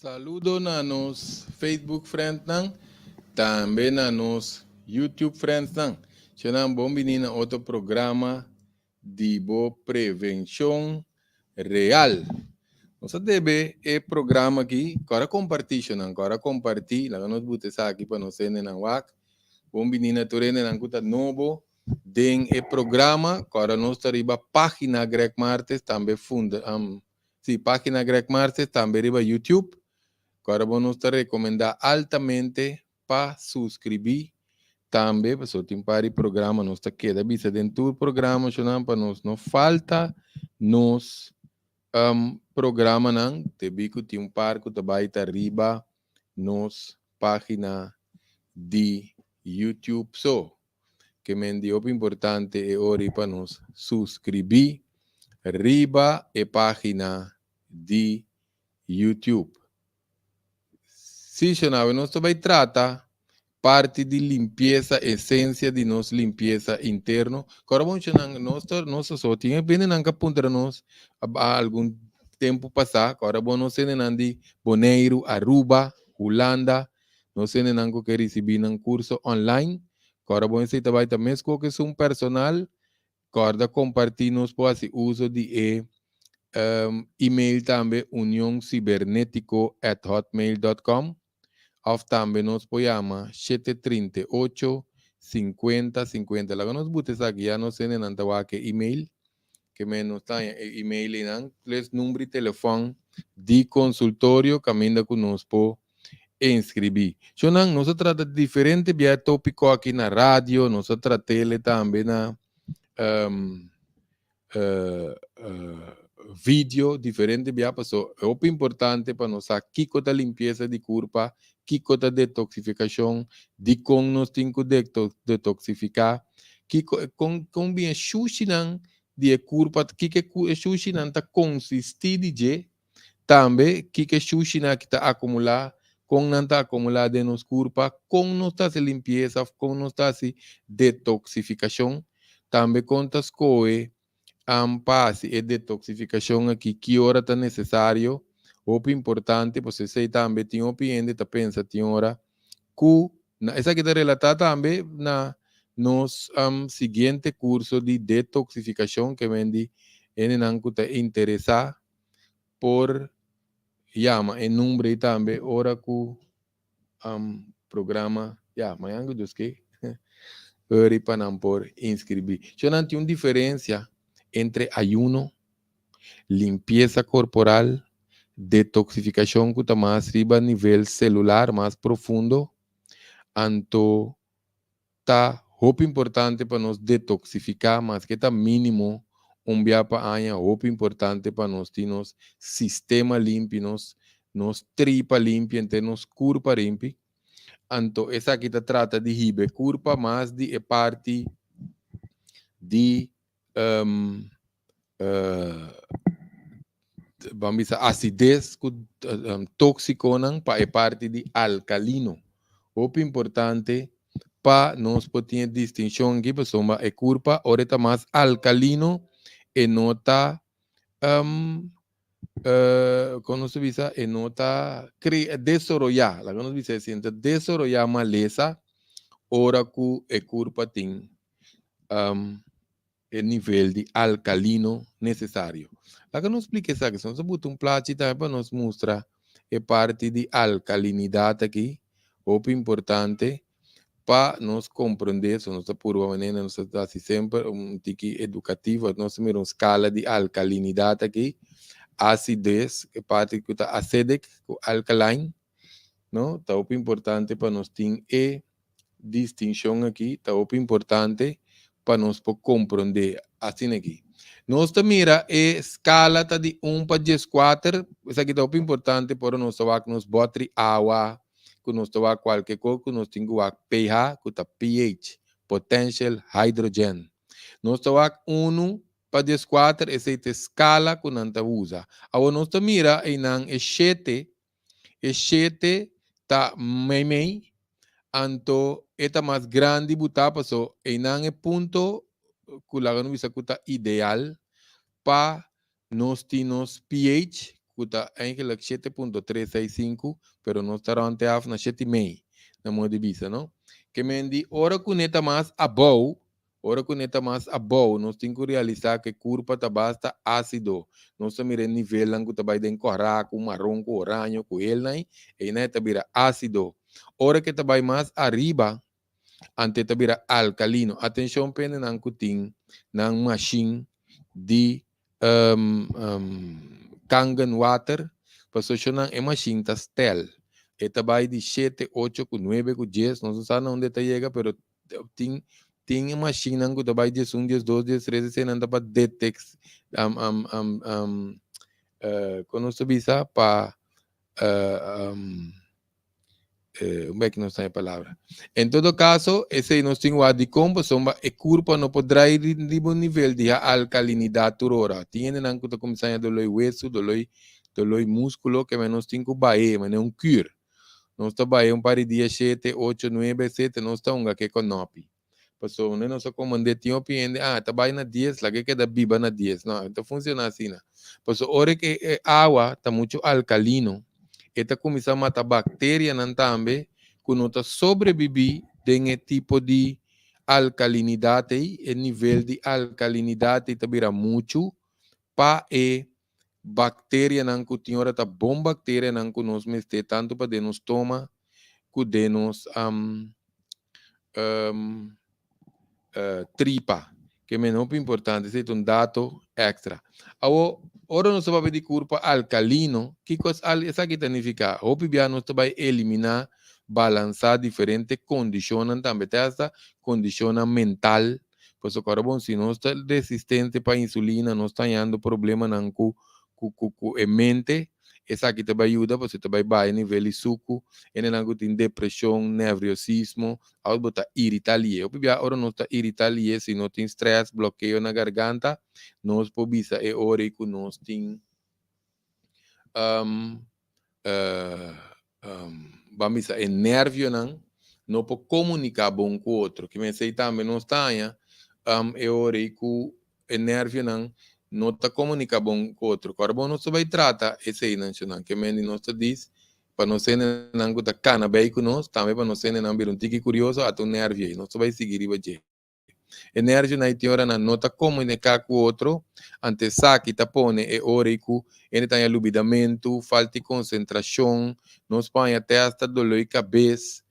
Saludo na nos Facebook friendsnan, tambe na nos YouTube friendsnan. Shonnan, bon bini na otro programa di bo Prevenshon Real. Nos a debe e programa aki, kòrda kompartí, shonnan, kòrda kompartí, laga nos buta esaki pa nos hendenan wak. Bon bini na tur hendenan ku ta nobo den e programa, kòrda nos ta riba página Greg Martes, tambe funda, sí, página Greg Martes, tambe riba YouTube. Kòrda bo nos ta rekomendá altamente pa suskribí tambe, pasobra tin par di programa nos ta keda bisa den tur programa shonnan pa nos no falta nos programanan, debí ku tin un par ku ta bai ta riba nos página di YouTube so. Ke men di hopi importante e ora pa nos suskribí riba e página di YouTube. Sí, Shonave, nos ta bai trata parti di limpiesa, esensia di nos limpiesa interno. Kòrda bon, Shonan, nos ta, nos ta so, tin e bendenan ka puntra nos a algun tempu pasá, kòrda bon nos hendenan di Boneiru, Aruba, Hulanda, nos hendenan ku ke risibí nan kurso online, kòrda bon esei ta bai ta meskos ku esun personal. Kòrda kompartí nos por hasi uso di e email tambe unioncibernetico@hotmail.com òf tambe nos por yama 738 50 50. Laga nos buta esaki ya nos hendenan ta wak e email ke men nos ta haña e email einan plus number di telefòn di konsultorio kaminda ku nos por inskribí. Shonnan, nos a trata diferente bia e tópiko aki na radio, nos a trat'ele tambe na video diferente bia paso e hopi importante pa nos sa kiko ta limpiesa di kurpa, kiko ta detoksifikashon, dikon nos tin ku detoksifiká, kiko kon kon bin e shushinan di e kurpa, kiko e shushinan ta konsistí di dje. Tambe, kiko e shushinan aki ta akumulá, kon nan ta akumulá den nos kurpa, kon nos ta hasi limpiesa òf kon nos ta hasi detoksifikashon. Tambe kon ta skohe pa hasi e detoksifikashon aki, ki ora ta nesesario. Hopi importante, pasobra esei tambe tin hopi hende ta pensa tin ora ku na esaki ta relatá tambe na nos siguiente kurso di detoksifikashon ke men di hendenan ku ta interesá por yama e number ei tambe ora ku programa ya mañan ku Dios ke ori pa nan por inskribí. Sho nan tin un diferensia entre ayuno, limpiesa korporal, detoksifikashon ku ta mas riba nivel selular, mas profundo, anto Ta hopi importante pa nos detoxifica maske ta minimo un bia pa aña, hopi importante pa nos tin nos sistema limpi, nos nos tripa limpi, henter nos curpa limpi. Anto esaki ta trata di hiba e curpa mas di e parti di ban bisa acidez ku tóksikonan pa e parti di alkalino. Hopi importante pa nos por tin e distinshon aki pasobra e kurpa ora e ta mas alkalino e no ta kon nos ta bisa e no ta krea desoroyá laga nos bisa asina ta desoroyá malesa ora ku e kurpa tin e nivel di alkalino nesesario. Laga nos splika esaki. Si nos a buta un plachi tambe pa nos mustra e parti di alkalinidat aki, hopi importante pa nos komprendé, so nos ta purba manera nos ta hasi semper un tiki edukativo, nos ta mira un skala di alkalinidat aki, asides, e parti ku ta acidic ku alkaline, no? Ta hopi importante pa nos tin e distinshon aki ta hopi importante pa nos por komprondé asina aki. Nos ta mira e skala ta di un pa 14, esaki ta hopi importante por nos ta wak nos bòtri awa, ku nos ta wak kualke kos ku nos tin ku wak pH ku ta pH, potential hydrogen. Nos ta wak unu pa 14, esei ta e skala ku nan ta usa. Awor nos ta mira einan e shete. E shete ta meimei, anto e ta mas grandi bu ta paso einan e punto ku laga nos bisa ku ta ideal pa nos tin nos pH. ku ta eigenlijk 7.365, pero nos ta rond af na 7,5, na modo di bisa, no? Ke men di ora ku ne ta mas abou, ora ku ne ta mas abou, nos tin ku realisá ku e kurpa ta basta ásido. Nos ta mira e nivelnan ku ta bai den kòrá, ku maron, ku oraño, ku helnan, einan e ta bira ásido. Ora ku e ta bai mas ariba, anto e ta bira alkalino. Atenshon pendenan ku tin nan mashin di Kangen water, pasobra nan e mashin ta stel. E ta bai di shete, ocho ku nuebe ku dies, nos no sa na unda e ta yega, pero tin tin e mashinnan ku ta bai 11, 12, 13, eseinan ta pa detec kon nos ta bisa pa Un bek nos ta e palabra. En todo caso, esei nos tin wak dikon pasobra e kurpa no por drai riba un nivel di alkalinidat tur ora. Tin hendenan ku ta kuminsá haña doloi wesu, doloi doloi múskulo, ke men nos tin ku bahe, manera un kür. Nos ta bahe un par di dia, shete, ocho, nuebe, etcetera, nos ta hunga ke kònòpi. Pasobra unda nos a komand'é tin hopi hende, ah, ta bai na dies, laga e keda biba na dies. No, e ta funshoná asina. Pasobra ora ku e awa ta muchu alkalino, e ta kuminsá mata bakterianan tambe ku no ta sobrebibí den e tipo di alkalinidat ei. E nivel di alkalinidat ei ta bira muchu pa e bakterianan ku tin ora ta bon bakterianan ku nos mester tantu pa den nos stoma ku den nos tripa, ke men hopi importante, esei ta un dato extra. Awo, ora nos ta papia di kurpa alkalino, kiko esaki ta nifiká? Hopi bia nos ta bai eliminá, balansá diferente kondishonnan tambe, te hasta kondishonnan mental, pasobra ora bon si nos ta resistente pa insulina, nos ta hañando problemanan ku ku e mente, Esaki ta bai yuda pasobra ta bai baha e nivel di suku. Hendenan ku tin depreshon, nèvriosismo, òf bo ta iritá lié. Hopi bia ora nos ta iritá lié, si no tin strès, blokeo na garganta, nos por bisa e ora ei ku nos tin ban bisa e nèrvionan no por komuniká bon ku otro. Kimen esei tambe nos ta haña e ora ei ku e nervionan no ta komuniká bon ku otro. Kòrda bon nos ta bai trata eseinan shunan. Ke men di nos ta dis pa nos hendenan ku ta kana bei ku nos, tambe pa nos hendenan bira un tiki kurioso ata un nervio ei. Nos ta bai sigui riba dje. E nervionan ei tin ora nan no ta komuniká ku otro, anto esaki ta pone e ora ei ku hende ta haña lubidamentu, falta di konsentrashon, nos por haña te asta doló di kabes.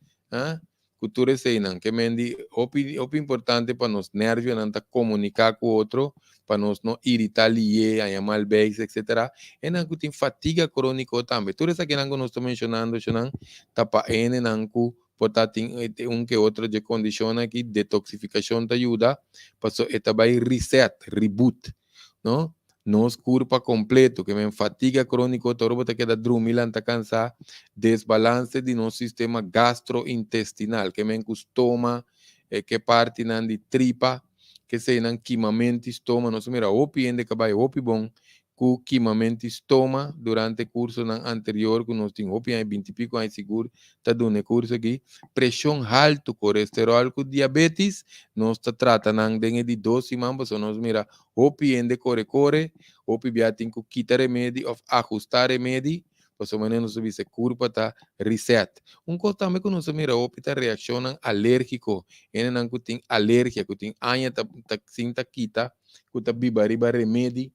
Ku tur eseinan, ke men di hopi hopi importante pa nos nervionan ta komuniká ku otro, pa nos no iritá lié, haña mal beis, etsetera. Hendenan ku tin fatiga króniko tambe. Tur esakinan ku nos ta menshonando eshonan ta pa hendenan ku por ta tin un ke otro dje kondishonnan aki, detoksifikashon ta yuda, pasobra e ta bai reset, reboot, no? Nos kurpa kompleto, ke men fatiga króniko ta ora bo ta keda drumi lanta kansá, desbalanse di nos sistema gastrointestinal, ke men ku stoma, ke partinan di tripa, keseinan kimamenti stoma, nos a mira hopi hende ka bai hopi bon ku kimamenti stoma durante kursonan anterior ku nos tin hopi aña, binti piko aña sigur ta duna e kurso aki. Preshon haltu, kolesteròl ku diabetis, nos ta trata nan den e di dos siman pasobra nos mira hopi hende kore kore, hopi bia tin ku kita remedi òf ahustá remedi, pasobra manera nos ta bisa e kurpa ta reset. Un kos tambe ku nos a mira hopi ta reakshonnan alérgiko, hendenan ku tin alergia, ku tin aña ta ta sin ta kita, ku ta biba riba remedi,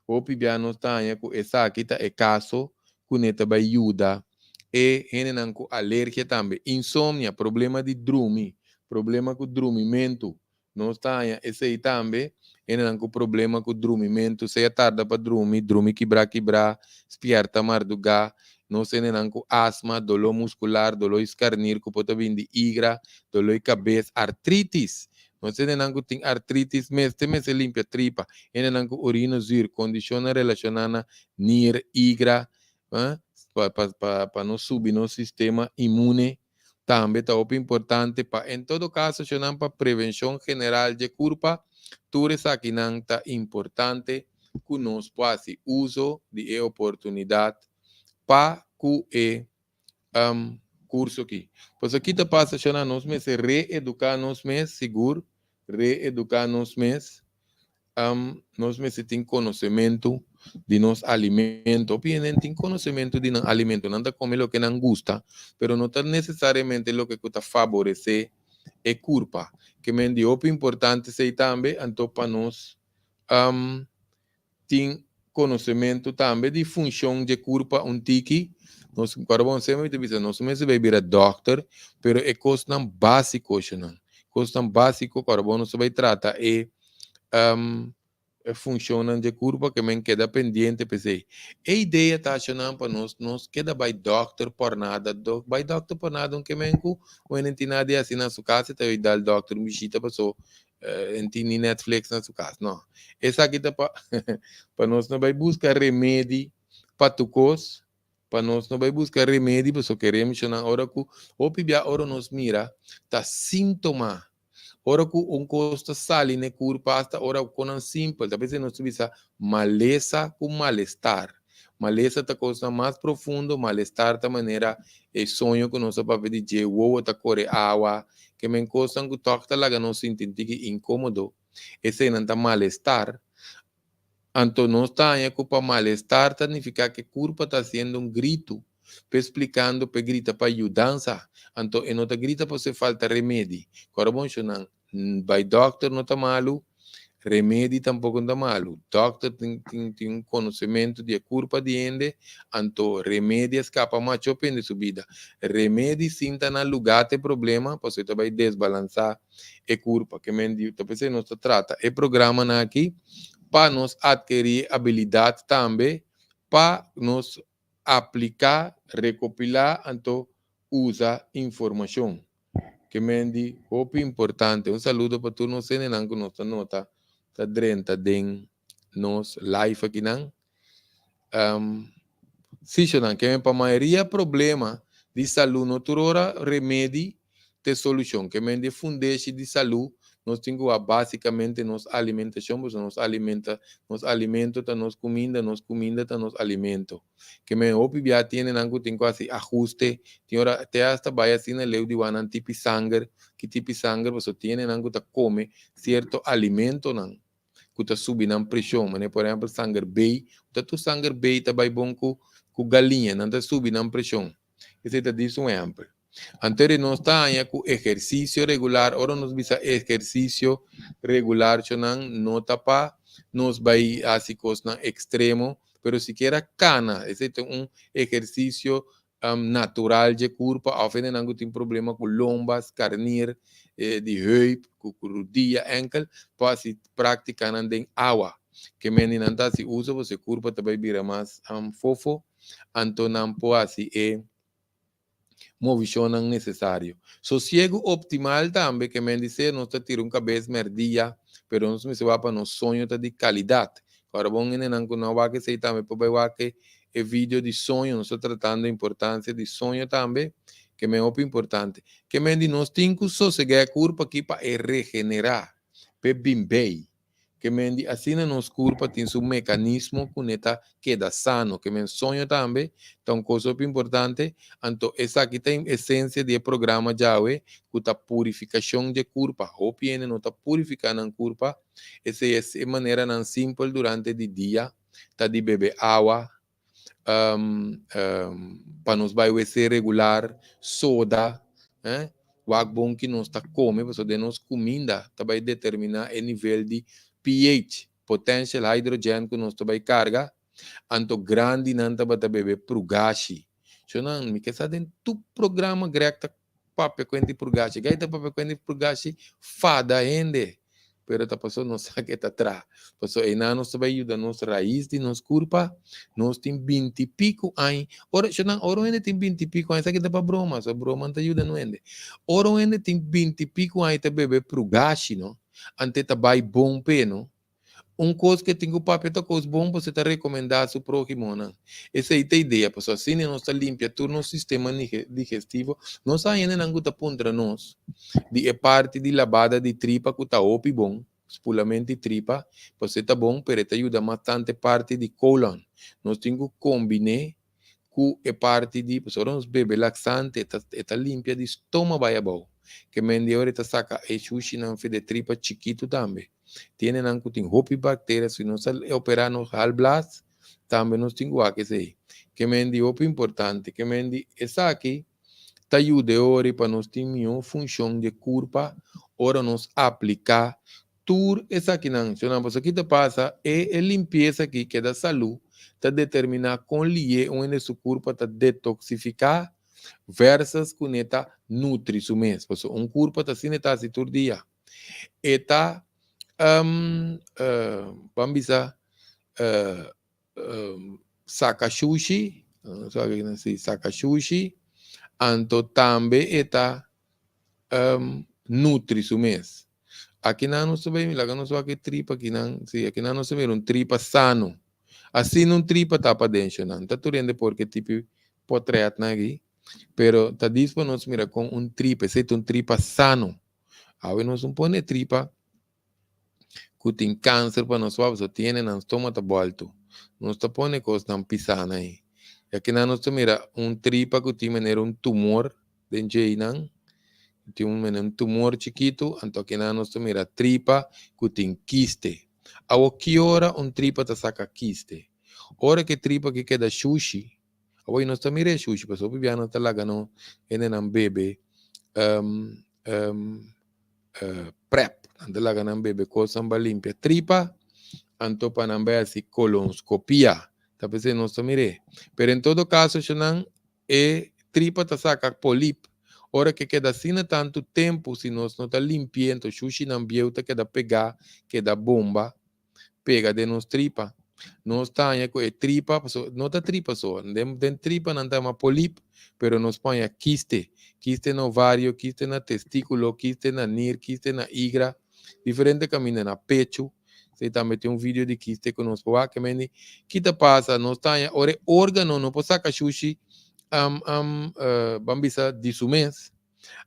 Hopi bia nos ta haña ku esaki ta e kaso ku ne ta bai yuda e hendenan ku alergia tambe. Insomnia, problema di drumi, problema ku drumimentu. Nos ta haña esei tambe, hendenan ku problema ku drumimentu, sea tarda pa drumi, drumi kibrá kibrá, spièrta mardugá. Nos hendenan ku asma, doló muskular, doló di skarnir ku por ta bini di igra, doló di kabes, artritis. Nos hendenan ku tin artritis mester mester limpia tripa. Hendenan ku orinozuur, kondishonnan relashoná na nir, igra, pa pa pa pa nos subi nos sistema inmune tambe ta hopi importante pa en todo kaso shonnan pa prevenshon general dje kurpa tur esakinan ta importante ku nos por hasi uso di e oportunidat pa ku e curso aki. Pasobra ki ta pasa shona nos mester reeduca nos mes sigur, reeduca nos mes, nos mester tin conocemento. Di nos alimento. Hopi hende no tin konosementu di nan alimento. Nan ta kome loke nan gusta, pero no ta nesesariamente loke ku ta faboresé e kurpa. Ke men di hopi importante esei tambe, anto pa nos tin konosementu tambe di funshon dje kurpa un tiki. Nos, kòrda bon, semper mi ta bisa, nos no mester bai bira dòkter, pero e kosnan básiko, shonnan, kosnan básiko, kòrda bon, nos ta bai trata e E funshonnan dje kurpa ke men keda pendiente p'esei. E idea ta ashonan pa nos nos keda bai dòkter por nada. Bai dòkter por nada un ke men ku un hende tin nada di hasi na su kas e ta bai dal dòkter un bishita paso e no tin ni Netflix na su kas. No. Esaki ta pa pa nos no bai buska remedi pa tur kos, pa nos no bai buska remedi paso kere mishonan ora ku hopi bia ora nos mira ta síntoma. Ora ku un kos ta sali na e kurpa, asta ora konan simpel, ta p'esei nos ta bisa malesa ku malestar. Malesa ta kosnan mas profundo, malestar ta manera e soño ku nos a papia di dje, wowo ta kore awa, ke men kosnan ku tòg ta laga nos sinti un tiki inkomodo, eseinan ta malestar. Anto nos ta haña ku pa malestar ta nifiká ku e kurpa ta hasiendo un gritu p'e splikando p'e grita pa yudansa. Anto e no ta grita pasobra e falta remedi. Kòrda bon shonnan, bai dòkter no ta malu, remedi tampoko no ta malu. Dòkter tin tin tin un konosementu di e kurpa di hende, anto remedi a skapa macho p'hende su bida. Remedi sin ta na lugá ta e problema pasobra e ta bai desbalansá e kurpa. Ke men di ta p'esei nos ta trata e programanan aki pa nos atkerí e abilidat tambe pa nos apliká, rekopilá anto usa informashon. Ke men di hopi importante. Un saludo pa tur nos hendenan ku nos ta nota ta drenta den nos live akinan. Sí, shonan, ke men pa mayoria problema di salú no tur ora remedi ta e solushon. Ke men di e fundeshi di salú nos tin ku wak básikamente nos alimentashon, pasobra nos alimenta, nos alimento ta nos kuminda, nos kuminda ta nos alimento. Ke men hopi bia tin hendenan ku tin ku hasi ahuste, tin ora te asta bai asina leu di wak nan tipi sanger, ki tipi sanger, pasobra tin hendenan ku ta kome sierto alimentonan ku ta subi nan preshon, manera por ehèmpel sanger bei, ku ta tur sanger bei ta bai bon ku ku galiña, nan ta subi nan preshon. Esei ta dis un ehèmpel. Anto di nos ta haña ku ehersisio regular, ora nos bisa ehersisio regular chonan no ta pa nos bai hasi kosnan ekstremo, pero sikiera kana, esei ta un ehersisio natural dje kurpa òf hendenan ku tin problema ku lomba, skarnir di heup, ku rudia, enkel, por hasi práktikanan den awa. Ke mende nan ta hasi uso pasobra e kurpa ta bai bira mas fofo, anto nan por hasi e movishonnan nesesario. Sosiegu optimal tambe ke men di ser nos ta tira un kabes mèrdia, pero nos mester wak pa nos soño ta di kalidat. Ora bon hendenan ku no a wak esei tambe por bai wak e video di soño, nos ta tratando importansia di soño tambe, ke men hopi importante. Ke men di nos tin ku sosegá e kurpa aki pa e regenerá, pa e bin bei. Ke men di asina nos kurpa tin su mekanismo ku ne ta keda sano. Ke men soño tambe ta un kos hopi importante, anto esaki ta esensia di e programa djawe ku ta purifikashon dje kurpa. Hopi hende no ta purifiká nan kurpa, esei es e maneranan simpel durante di dia ta di bebe awa, pa nos bai wc regular, soda, wak bon ki nos ta kome, pasobra den nos kuminda ta bai determiná e nivel di pH, potential hydrogen, ku nos ta bai karga. Anto grandinan tabata bebe prugashi. Shonnan, mi ke sa den tur programa Greg ta papia kuenta di purgashi. Gai ta papia kuenta di purgashi fada hende. Pero ta paso nos sa ke ta tra. Paso einan nos ta bai yuda nos rais di nos kurpa. Nos tin binti piku aña. Ora, shonnan, ora un hende tin binti piku aña, esaki ta pa broma, so broma no ta yuda no hende. Ora un hende tin binti piku aña ta bebe purgashi, no, ante ta bai bon p'e, no. Un kos ku e tin ku papia ta kos bon pasobra e ta rekomendá su próhimonan. Esei ta idea, pasobra asina nos ta limpia tur nos sistema digestivo. Nos a hendenan ku ta puntra nos di e parti di labada di tripa ku ta hopi bon, spulamentu di tripa, pasobra e ta bon pero e ta yuda mas tantu e parti di kolon. Nos tin ku kombiné ku e parti di, pasobra ora nos bebe laksante e ta e ta limpia di stoma bai abou. Ke men di ora e ta saka e shushinan for di e tripa chikitu tambe. Tiene nan ku tin hopi bakteria, si nos a operá nos galblaas. Tambe nos tin ku wak esei. Ke men di hopi importante. Ke men di esaki ta yuda e ora pa nos tin mihó funshon di e kurpa ora nos apliká tur esakinan. Shonnan, pasobra ki ta pasa? E limpiesa aki keda salú ta determiná kon lié un hende su kurpa ta detoksifiká versus ku ne ta nutri su mes. Pasobra un kurpa ta asina e ta hasi tur dia. E ta, ban bisa, saka shushi, si, saka shushi, anto tambe e ta nutri su mes. Akinan nos ta bay, laga nos wak e tripa akinan, si, akinan nos ta mira un tripa sano. Asina un tripa ta paden shonan. Ta tur hende por ke tipi potretnan aki, pero ta dis pa nos mira kon un tripa, esei ta un tripa sano. Awe nos no pone tripa ku tin kanser pa nos wak, pasobra tiene nan stoma ta bòltu. Nos ta pone kosnan pisá na ei. I akinan nos ta mira un tripa ku tin manera un tumor den djeinan, tin un manera un tumor chikitu, anto akinan nos ta mira tripa ku tin kiste. Awor ki ora un tripa ta saka kiste? Ora ku e tripa aki keda shushi, awor nos ta mira e shushi pasobra hopi biaha nos ta laga nos hendenan bebe prep, nan ta laga nan bebe kosnan pa limpia tripa, anto pa nan bai hasi kolonskopia, ta p'esei nos ta mir'é. Pero en todo kaso nan e tripa ta saka polip, ora ke keda asina tantu tempu si nos no ta limpi'é anto shushinan bieu ta keda pegá, keda bomba, pega den nos tripa. Nos ta haña ku e tripa, pasobra no ta tripa so, den den tripa nan ta yama polip, pero nos por haña kiste, kiste na ovario, kiste na testíkulo, kiste na nir, kiste na igra, diferente kaminda na pechu. Esei tambe tin un video di kiste ku nos por wak. Ke mende ki ta pasa? Nos ta haña ora e órgano no por saka shushi, ban bisa di su mes.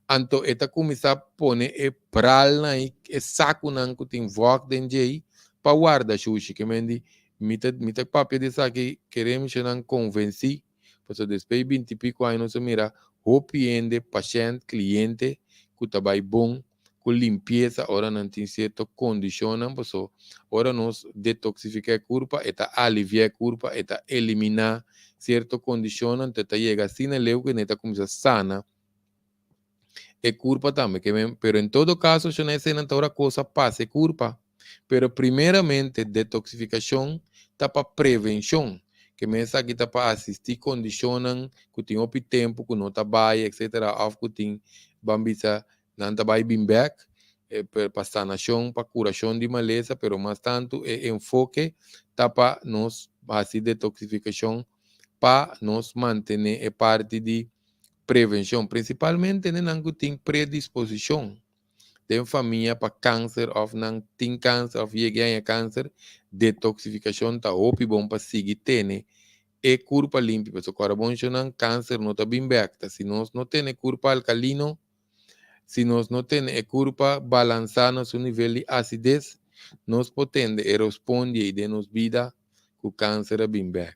Anto e ta kuminsá pone e pralnan i e sakunan ku tin vògt den djei pa warda shushi. Ke men di, mi ta mi ta papia di esaki kere mishanan konvensí, pasobra despues di binti piko aña nos a mira hopi hende, pashènt, kliente ku ta bai bon ku limpiesa ora nan tin sierto kondishonnan, pasobra ora nos detoksifiká e kurpa e ta aliviá e kurpa, e ta eliminá sierto kondishonnan, te ta yega asina leu ku e ta kuminsá sana e kurpa tambe. Ke men, pero en todo kaso shona eseinan ta ora kos a pasa e kurpa. Pero primeramente detoksifikashon ta pa prevenshon. Ke men esaki ta pa asistí kondishonnan ku tin hopi tempu ku no ta bai etsetera òf ku tin ban bisa nan ta bai bin bèk pa sanashon, pa kurashon di malesa, pero mas tantu e enfoke ta pa nos hasi detoksifikashon pa nos mantené e parti di prevenshon, prinsipalmente nenan ku tin predisposishon den famia pa kanser òf nan tin kanser òf yega haña kanser, detoksifikashon ta hopi bon pa sigui tene e kurpa limpi. Pasobra kòrda bon shonnan, kanser no ta bin bèk, ta si nos no tene kurpa alkalino, si nos no tene e kurpa balansá na su nivel di asides, nos por tende e rospondi ei den nos bida ku kanser a bin bèk.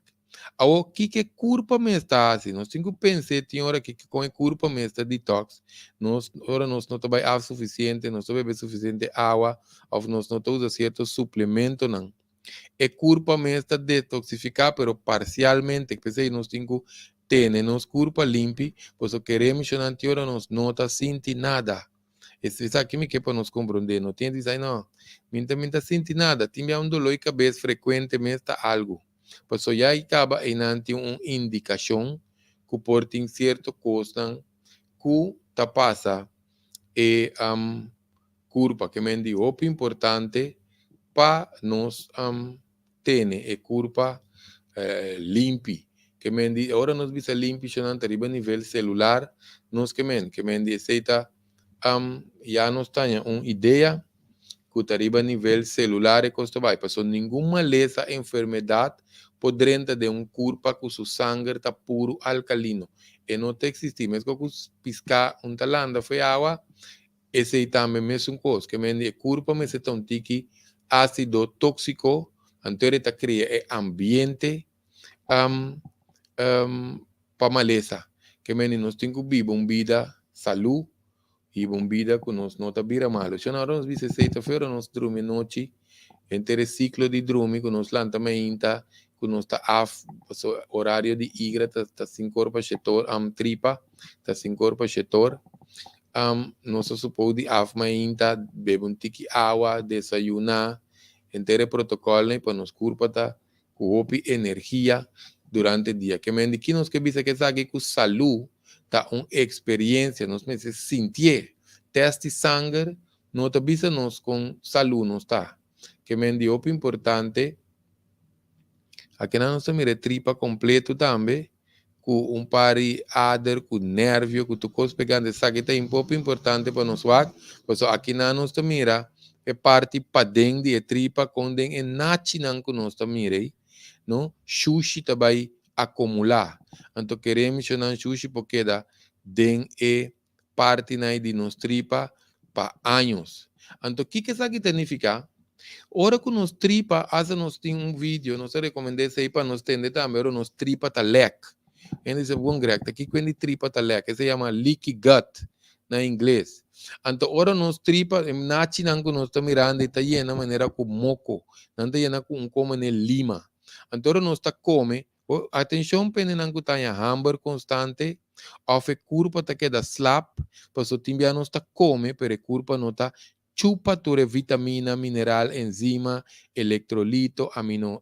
Awor, kiko e kurpa mes ta hasi? Nos tin ku pens'é tin ora kiko kon e kurpa mes ta detox. Nos, ora nos no ta bai af sufisiente, nos ta bebe sufisiente awa òf nos no ta usa sierto suplementonan. E kurpa mes ta detoksifiká pero parsialmente. P'esei nos tin ku tene nos kurpa limpi, pasobra kere mishonnan tin ora nos no ta sinti nada. Esaki mi ke pa nos komprondé. No tin di sa, no, mi no ta mi no ta sinti nada. Tin bia un doló di kabes frekuente mes ta algu. Pasobra ya i kaba einan tin un indikashon ku por tin sierto kosnan ku ta pasa e kurpa. Ke men di hopi importante pa nos tene e kurpa limpi. Ke men di ora nos bisa limpi shonnan ta riba nivel selular nos ke men. Ke men di esei ta ya nos taña un idea ku ta riba nivel selular e kos ta bai. Pasobra ningun malesa, enfermedat por drenta den un kurpa ku su sanger ta puru alkalino. E no ta eksistí. Meskos ku piská un ta landa for e awa, Esei tambe mesun kos, ke men di e kurpa mester ta un tiki ásido tóksiko, anto e ta krea e ambiente pa malesa. Ke men di nos tin ku biba un bida salú, hiba un bida ku nos no ta bira malu. Shon ora nos bisa esei ta feo ora nos drumi anochi, henter e siklo di drumi ku nos lanta mainta. Ku nos ta af, paso orario di igra ta 5 or pa 7 or, tripa ta 5 or pa 7 or. Nos ta supou di af mainta, bebe un tiki awa, desayuná, henter e protokòlnan pa nos kurpa ta ku hopi energia durante dia. Ke men di ki nos ke bisa ku esaki ku salú ta un eksperiensia, nos mester sintié. Tèst di sanger no ta bisa nos kon salú nos ta. Ke men di hopi importante. Akinan nos ta mira e tripa kompleto tambe ku un par di ader, ku nervio, ku tur kos pegando. Esaki ta hopi importante pa nos wak, pasobra akinan nos ta mira e parti paden di e tripa kon den e nachinan ku nos ta mira ei, no, shushi ta bai akumulá. Anto kere menshoná shushi por keda den e partinan di nos tripa pa años. Anto kiko esaki ta nifiká? Ora ku nos tripa, hasta nos tin un video, nos ta rekomendá esei pa nos tende tambe, ora nos tripa ta lèk. Hende bisa, bon Greg, ta kiko di tripa ta lèk? Esei yama leaky gut na ingles. Anto ora nos tripa, e nachinan ku nos ta mirando ta yena manera ku moko. Nan ta yena ku un kome lima. Anto ora nos ta kome, atenshon pa hendenan ku ta haña hamber konstante òf e kurpa ta keda slap, pasobra tin bia nos ta kome pero e kurpa no ta chupa tur e vitamina, mineral, enzima, elektrolito,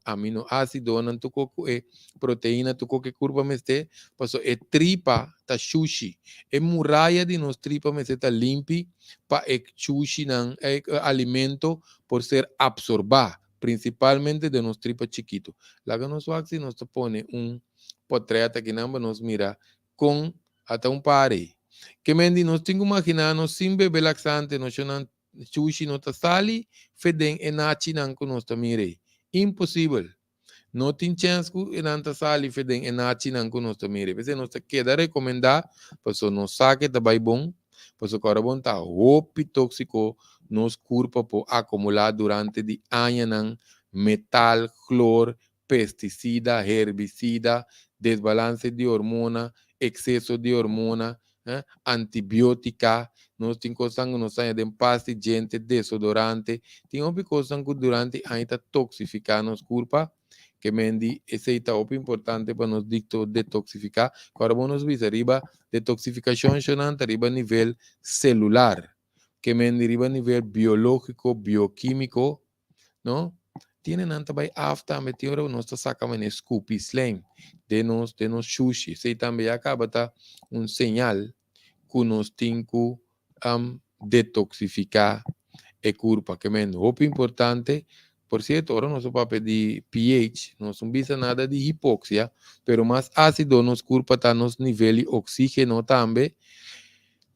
aminoásidonan, tur kos ku e proteína, tur kos ku e kurpa mester, pasobra e tripa ta shushi. E muraya di nos tripa mester ta limpi pa e shushinan, e alimento por ser apsorbá, prinsipalmente den nos tripa chikitu. Laga nos wak si nos ta pone un potrèt akinan pa nos mira kon ata un par ei. Ke men di nos tin ku imaginá nos sin bebe laksante nos shonnan shushi no ta sali fe den e nachinan ku nos ta mira ei. Imposibel. No tin chèns ku nan ta sali fe den e nachinan ku nos ta mira ei. P'esei nos ta keda rekomendá pasobra nos sa ke ta bai bon, pasobra ku ora bon ta hopi tóksiko nos kurpa por akumulá durante di añanan, metal, klor, pestisida, herbisida, desbalanse di hormona, ekseso di hormona, antibiótika, nos tin kosnan ku nos ta haña den pasta di djente, desodorante, tin hopi kosnan ku durante aña ta toksifiká nos kurpa. Ke men di esei ta hopi importante pa nos detoksifiká. Ku ora bo nos bisa riba detoksifikashon shonnan ta riba nivel selular. Ke men di riba nivel biológiko, biokímiko, no? Tiene nan ta bai af tambe, tin ora nos ta saka manera skupi slijm den nos shushi. Esei tambe ya kaba ta un señal ku nos tin ku detoksifiká e kurpa. Ke men hopi importante. Por sierto, ora nos papia di pH, nos no bisa nada di hipoksia, pero mas ásido nos kurpa ta, nos nivel di oksígeno tambe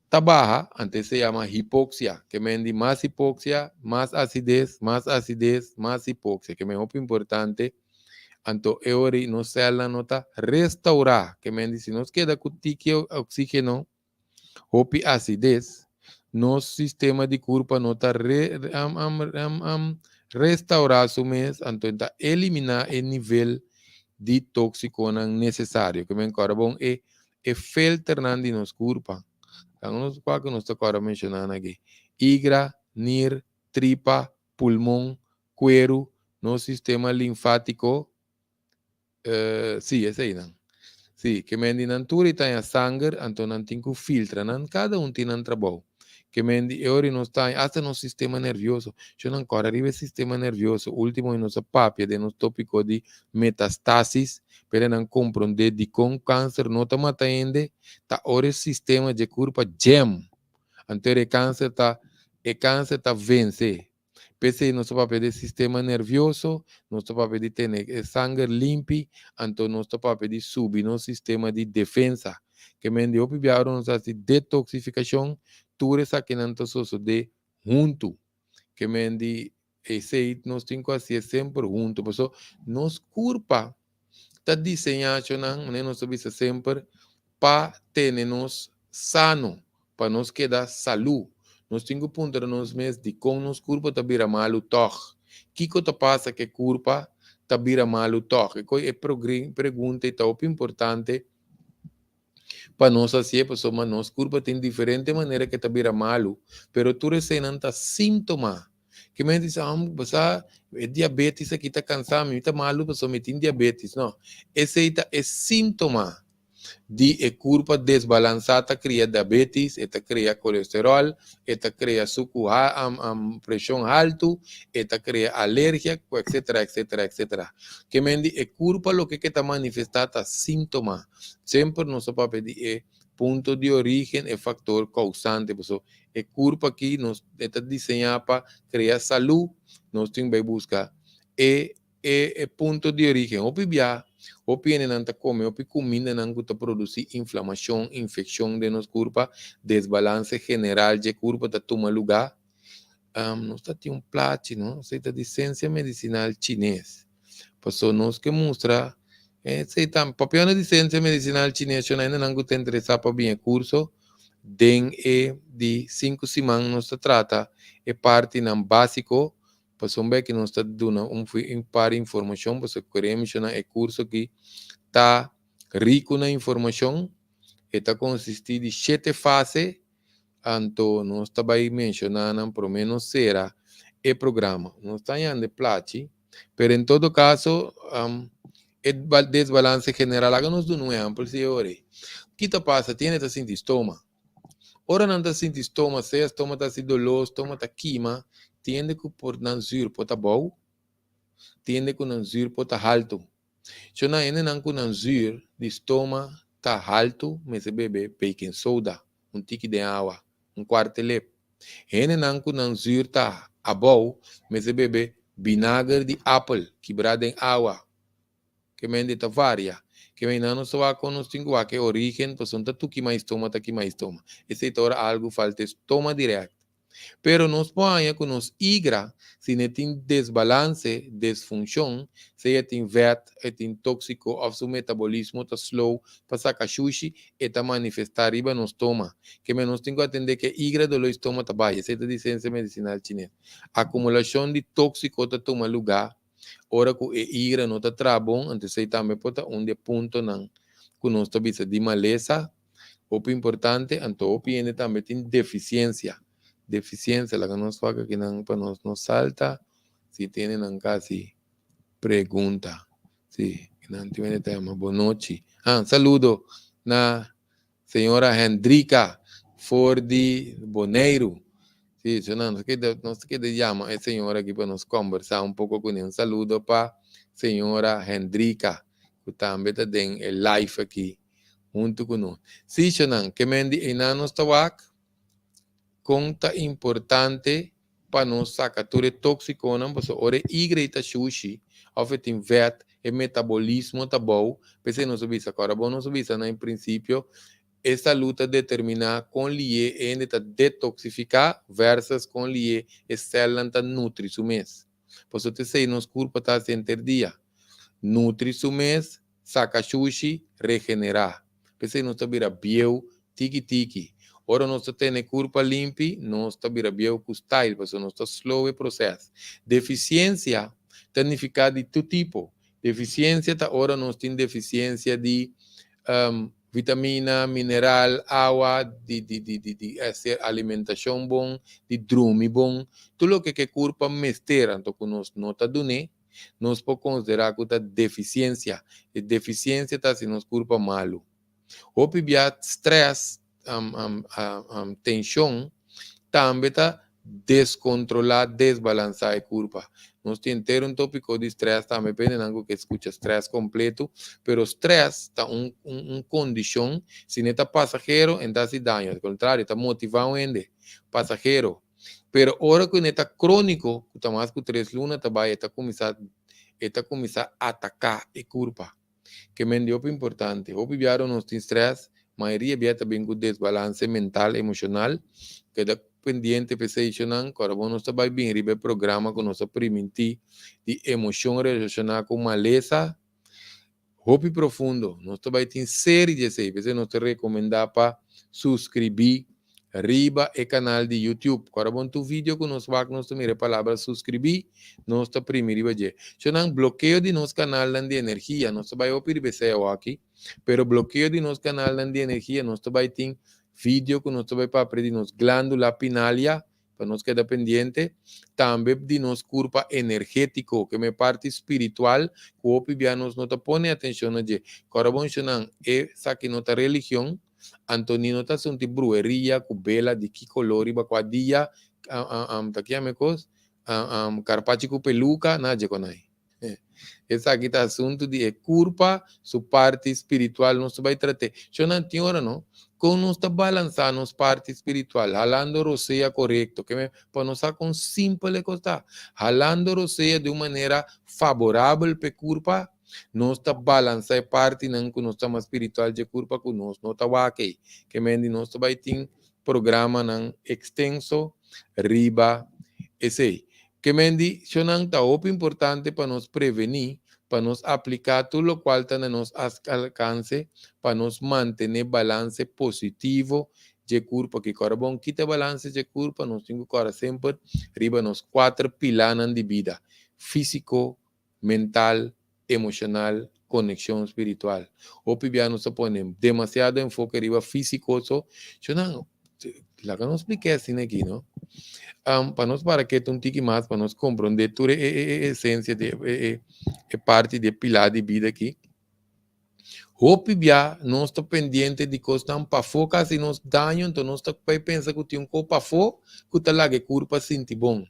ta baha, anto se yama hipoksia. Ke men di mas hipoksia, mas asides, mas asides, mas hipoksia. Ke men hopi importante. Anto e ora nos sèlnan no ta restourá. Ke men di si nos keda ku tiki oksígeno, hopi asides, nos sistema di kurpa no ta restourá su mes, anto ta eliminá e nivel di tóksikonan nesesario. Ke men kòrda bon e filternan di nos kurpa. Nos kua ku nos ta kòrda menshoná aki? Igra, nir, tripa, pulmon, kueru, nos sistema linfátiko, sí, eseinan. Sí, ke men di nan tur ta sanger, anto nan tin ku filtra, nan kada un tin nan trabou. Ke men di e ora nos ta hasta nos sistema nervioso. Shonnan, kòrda riba e sistema nervioso. Último nos a papia den nos tópiko di metastasis, pero nan komprondé di kon kanser no ta mata hende, ta ora e sistema di kurpa jam. Anto e kanser ta vense. P'esei nos ta papia di sistema nervioso, nos ta papia di tene sanger limpi, anto nos ta papia di subi nos sistema di defensa. Ke men di hopi bia ora nos hasi detoksifikashon, tur esakinan ta sosodé huntu. Ke men di esei nos tin ku hasié semper huntu, pasobra nos kurpa ta diseñá, shonnan, manera nos ta bisa semper, pa tene nos sano, pa nos keda salú. Nos tin ku puntra nos mes di kon nos kurpa ta bira malu tòg. Kiko ta pasa ku e kurpa ta bira malu tòg? E pregunta ta hopi importante pa nos hasié, pasobra nos kurpa tin diferente manera ku ta bira malu, pero tur eseinan ta síntoma. Ke men di, ah, bo sa, e diabetes aki ta kansa mi, mi ta malu pasobra mi tin diabetes. No, esei ta e síntoma di e kurpa desbalansá ta kria diabetes, e ta kria kolesteròl, e ta kria suku preshon haltu, e ta kria alergia, etcetera, etcetera, etcetera. Ke men di e kurpa loke ke ta manifestá ta síntoma. Semper nos ta papia di e punto di orígen, e faktor kousante, pasobra e kurpa aki nos e ta diseñá pa krea salú, nos tin bai buska e e e punto di orígen. Hopi bia, hopi hendenan ta kome hopi kumindanan ku ta produsí inflamashon, infekshon den nos kurpa, desbalanse general dje kurpa ta tuma lugá. Nos ta tin un plachi, no? Esei ta di Sensia Medisinal Chines. Paso nos ke mustra, esei ta, papia no di Sensia Medisinal Chines, shon hendenan ku ta interesá pa bin e kurso, den e di sinku siman nos ta trata e partinan básiko. Pasobra ki nos ta duna un par informashon, pasobra kere menshoná e kurso aki ta riku na informashon, e ta konsistí di shete fase, anto nos ta bai menshoná nan promé nos sera e programa. Nos ta hañando e plachi, pero en todo kaso e desbalanse general, laga nos duna un ehèmpel si e ora ei. Ki ta pasa? Tin hende ta sinti stoma. Ora nan ta sinti stoma, sea stoma ta hasi doló, stoma ta kima, tin hende ku por nan zür por ta bou, tin hende ku nan zür por ta haltu. So nan hendenan ku nan zür di stoma ta haltu mester bebe baking soda, un tiki den awa, un kuarta lep. Hendenan ku nan zür ta abou mester bebe binager di apel kibrá den awa. Ke men di ta varia. Ke men nan no sa wak kon nos tin ku wak e origen pasobra no ta tur kima stoma ta kima stoma. Esei ta ora algu falta e stoma dirèkt. Pero nos por haña ku nos igra si ne tin desbalanse, desfunshon, sea tin vèt, e tin tóksiko òf su metabolismo ta slow pa saka shushi, e ta manifestá riba nos stoma. Ke men nos tin ku atendé ke igra doló i stoma ta bai. Esei ta di sensia medisinal chines. Akumulashon di tóksiko ta tuma lugá Ora ku e igra no ta traha bon, anto esei tambe por ta un di e puntonan ku nos ta bisa di malesa hopi importante, anto hopi hende tambe tin defisiensia. Defisiensia, laga nos wak akinan pa nos no salta si tene nan kasi pregunta. Si, nan tin hende ta yama bonochi. Ah, saludo na Señora Hendrika for di Boneiru. Sí, so nan, nos keda, nos keda yama e señora aki pa nos kombersá un poko kuné. Un saludo pa señora Hendrika, ku tambe ta den e live aki huntu ku nos. Sí, shonan, ke men di einan nos ta wak kon ta importante pa nos saka tur e tóksikonan, pasobra ora e igrei ta shushi òf e tin vèt, e metabolismo ta bou, p'esei nos a bisa ku ora bo nos a bisa na e prinsipio, e salú ta determiná kon lié e hende ta detoksifiká versus kon lié e sèlnan ta nutri su mes. Pasobra t'esei nos kurpa ta hasi henter dia, nutri su mes, saka shushi, regenerá. P'esei nos ta bira bieu tiki tiki. Ora nos ta tene kurpa limpi, nos ta bira bieu ku style, pasobra nos ta slow e proses. Defisiensia ta nifiká di tur tipo. Defisiensia ta ora nos tin defisiensia di vitamina, mineral, awa, di di di di di alimentashon bon, di drumi bon. Tur loke ku e kurpa mester anto ku nos no ta dun'é, nos por konsiderá ku ta defisiensia. E defisiensia ta hasi nos kurpa malu. Hopi bia strès, tenshon, tambe ta deskontrolá, desbalansá e kurpa. Nos tin henter un tópiko di strès tambe pa hendenan ku ke skucha strès kompletu, pero strès ta un un kondishon, si no e ta pasahero e no ta hasi daño, al kontrario e ta motivá un hende, pasahero. Pero ora ku e ta króniko, ku ta mas ku tres luna ta bai, e ta kuminsá e ta kuminsá ataká e kurpa. Ke men di hopi importante. Hopi biaha nos tin strès, mayoria bia ta bin ku desbalanse mental, emoshonal. Keda pendiente p'esei shonnan, ku ora bo nos ta bai bin riba e programa ku nos a primintí di emoshon relashoná ku malesa, hopi profundo. Nos ta bai tin seri di esei, p'esei nos ta rekomendá pa suskribí riba e kanal di YouTube. Ku ora bon tur video ku nos wak nos ta mira e palabra suskribí, nos ta primi riba dje. Shonnan, blokeo di nos kanalnan di energia, nos ta bai hopi riba esei awoki, pero blokeo di nos kanalnan di energia, nos ta bai tin video ku nos ta bai papia di nos glándula pinalia. Pa nos keda pendiente tambe di nos kurpa energétiko, ke men parti spiritual ku hopi bia nos no ta pone atenshon na dje. Kòrda bon shonnan, esaki no ta religion, anto ni no ta asuntu di brueria ku bela di ki koló riba kua dia, ta kiami e kos? Karpachi ku peluka, na dje konai. Esaki ta asuntu di e kurpa, su parti spiritual nos ta bai trat'é. Shonnan tin ora no, kon nos ta balansá nos parti spiritual? Halando rosea korekto. Ke men pa nos sa kon simpel e kos ta. Halando rosea di un manera faborabel pa e kurpa, nos ta balansá e partinan ku nos ta mas spiritual dje kurpa ku nos no ta wak ei. Ke men di nos ta bai tin programanan ekstenso riba esei. Ke men di shonnan ta hopi importante pa nos prevení, pa nos apliká tur lokual ta na nos alkanse pa nos mantené balanse positivo dje kurpa. Ki kòrda bon kita balanse dje kurpa, nos tin ku kòrda semper riba nos kuater pilánan di bida, físiko, mental, emoshonal, konekshon spiritual. Hopi bia nos ta pone demasiado enfoke riba físiko so. Shonnan, laga nos splik'é asina aki, no? Pa nos para ketu un tiki mas pa nos komprondé tur e e esensia di e e parti di e pilar di bida aki. Hopi bia nos ta pendiente di kosnan pafó ku hasi nos daño, anto nos ta bai pensa ku tin un kos pafó ku ta laga e kurpa sinti bon.